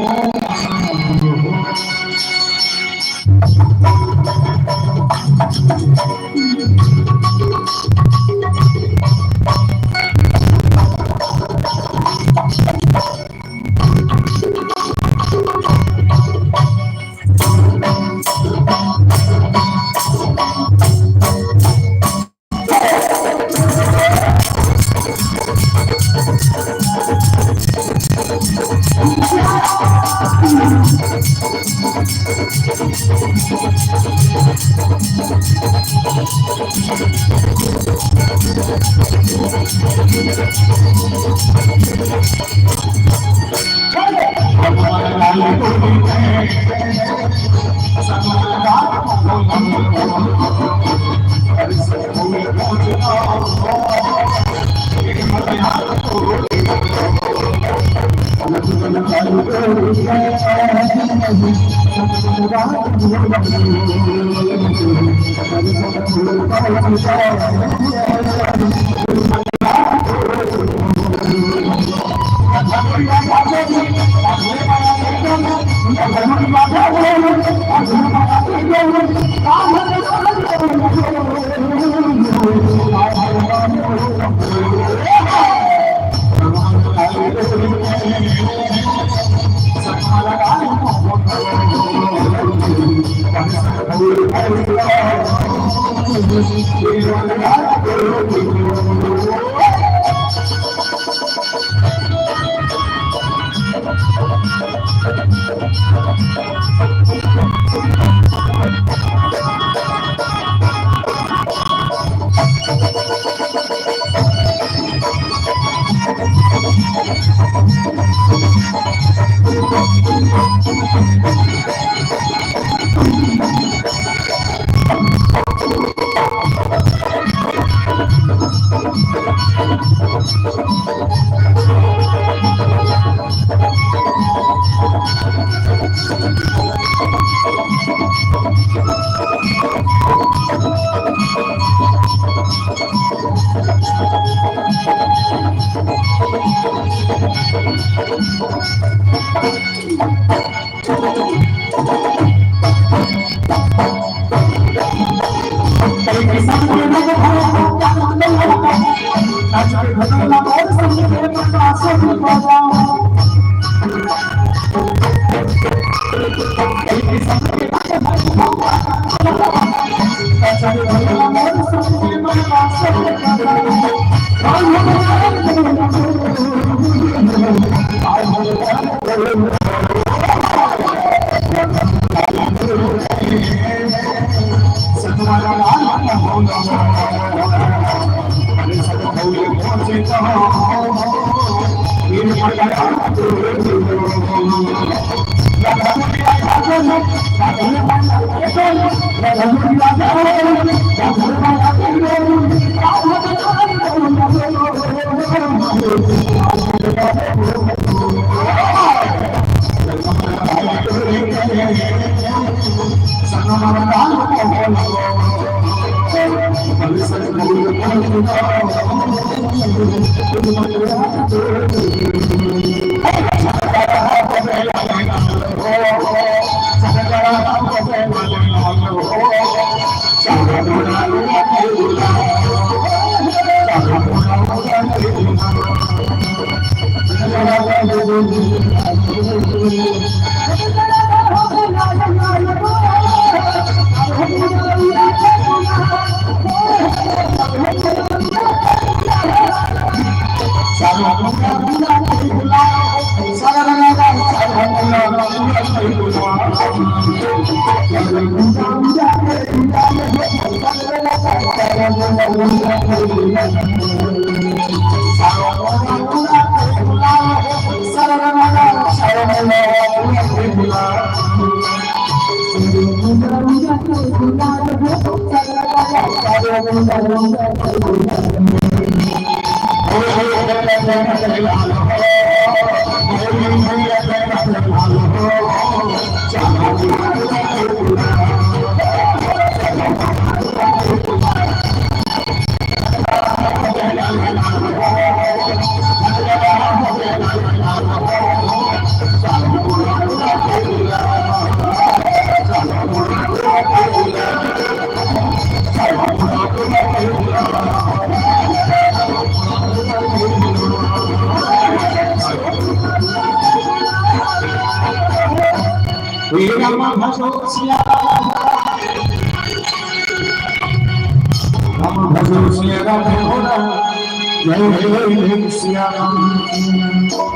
राम भजो सिया राम, राम भजो सिया राम, हो राम, जय जय सिया राम।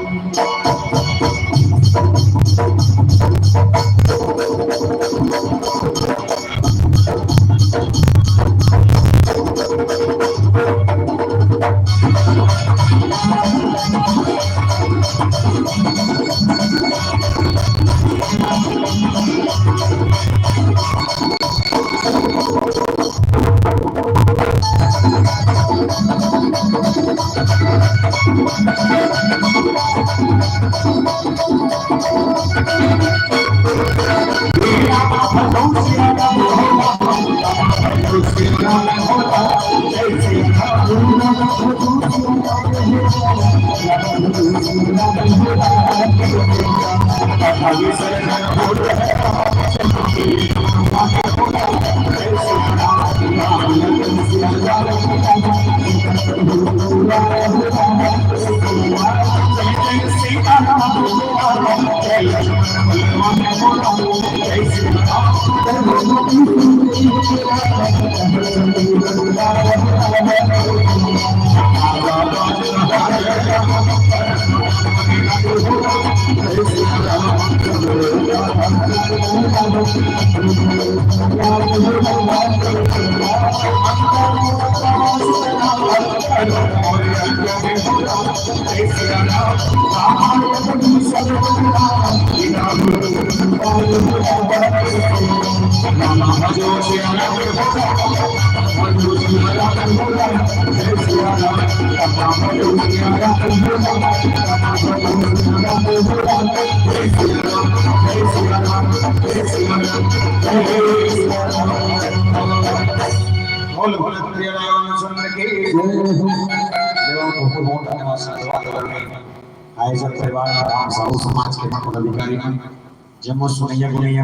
बोल, बोल, प्रिय रामचंद्र की जय। बहुत बहुत धन्यवाद, साधुवाद। आयोजक परिवार, राम साहू समाज के पदाधिकारी मन, जम्मो सुनैया गुनैया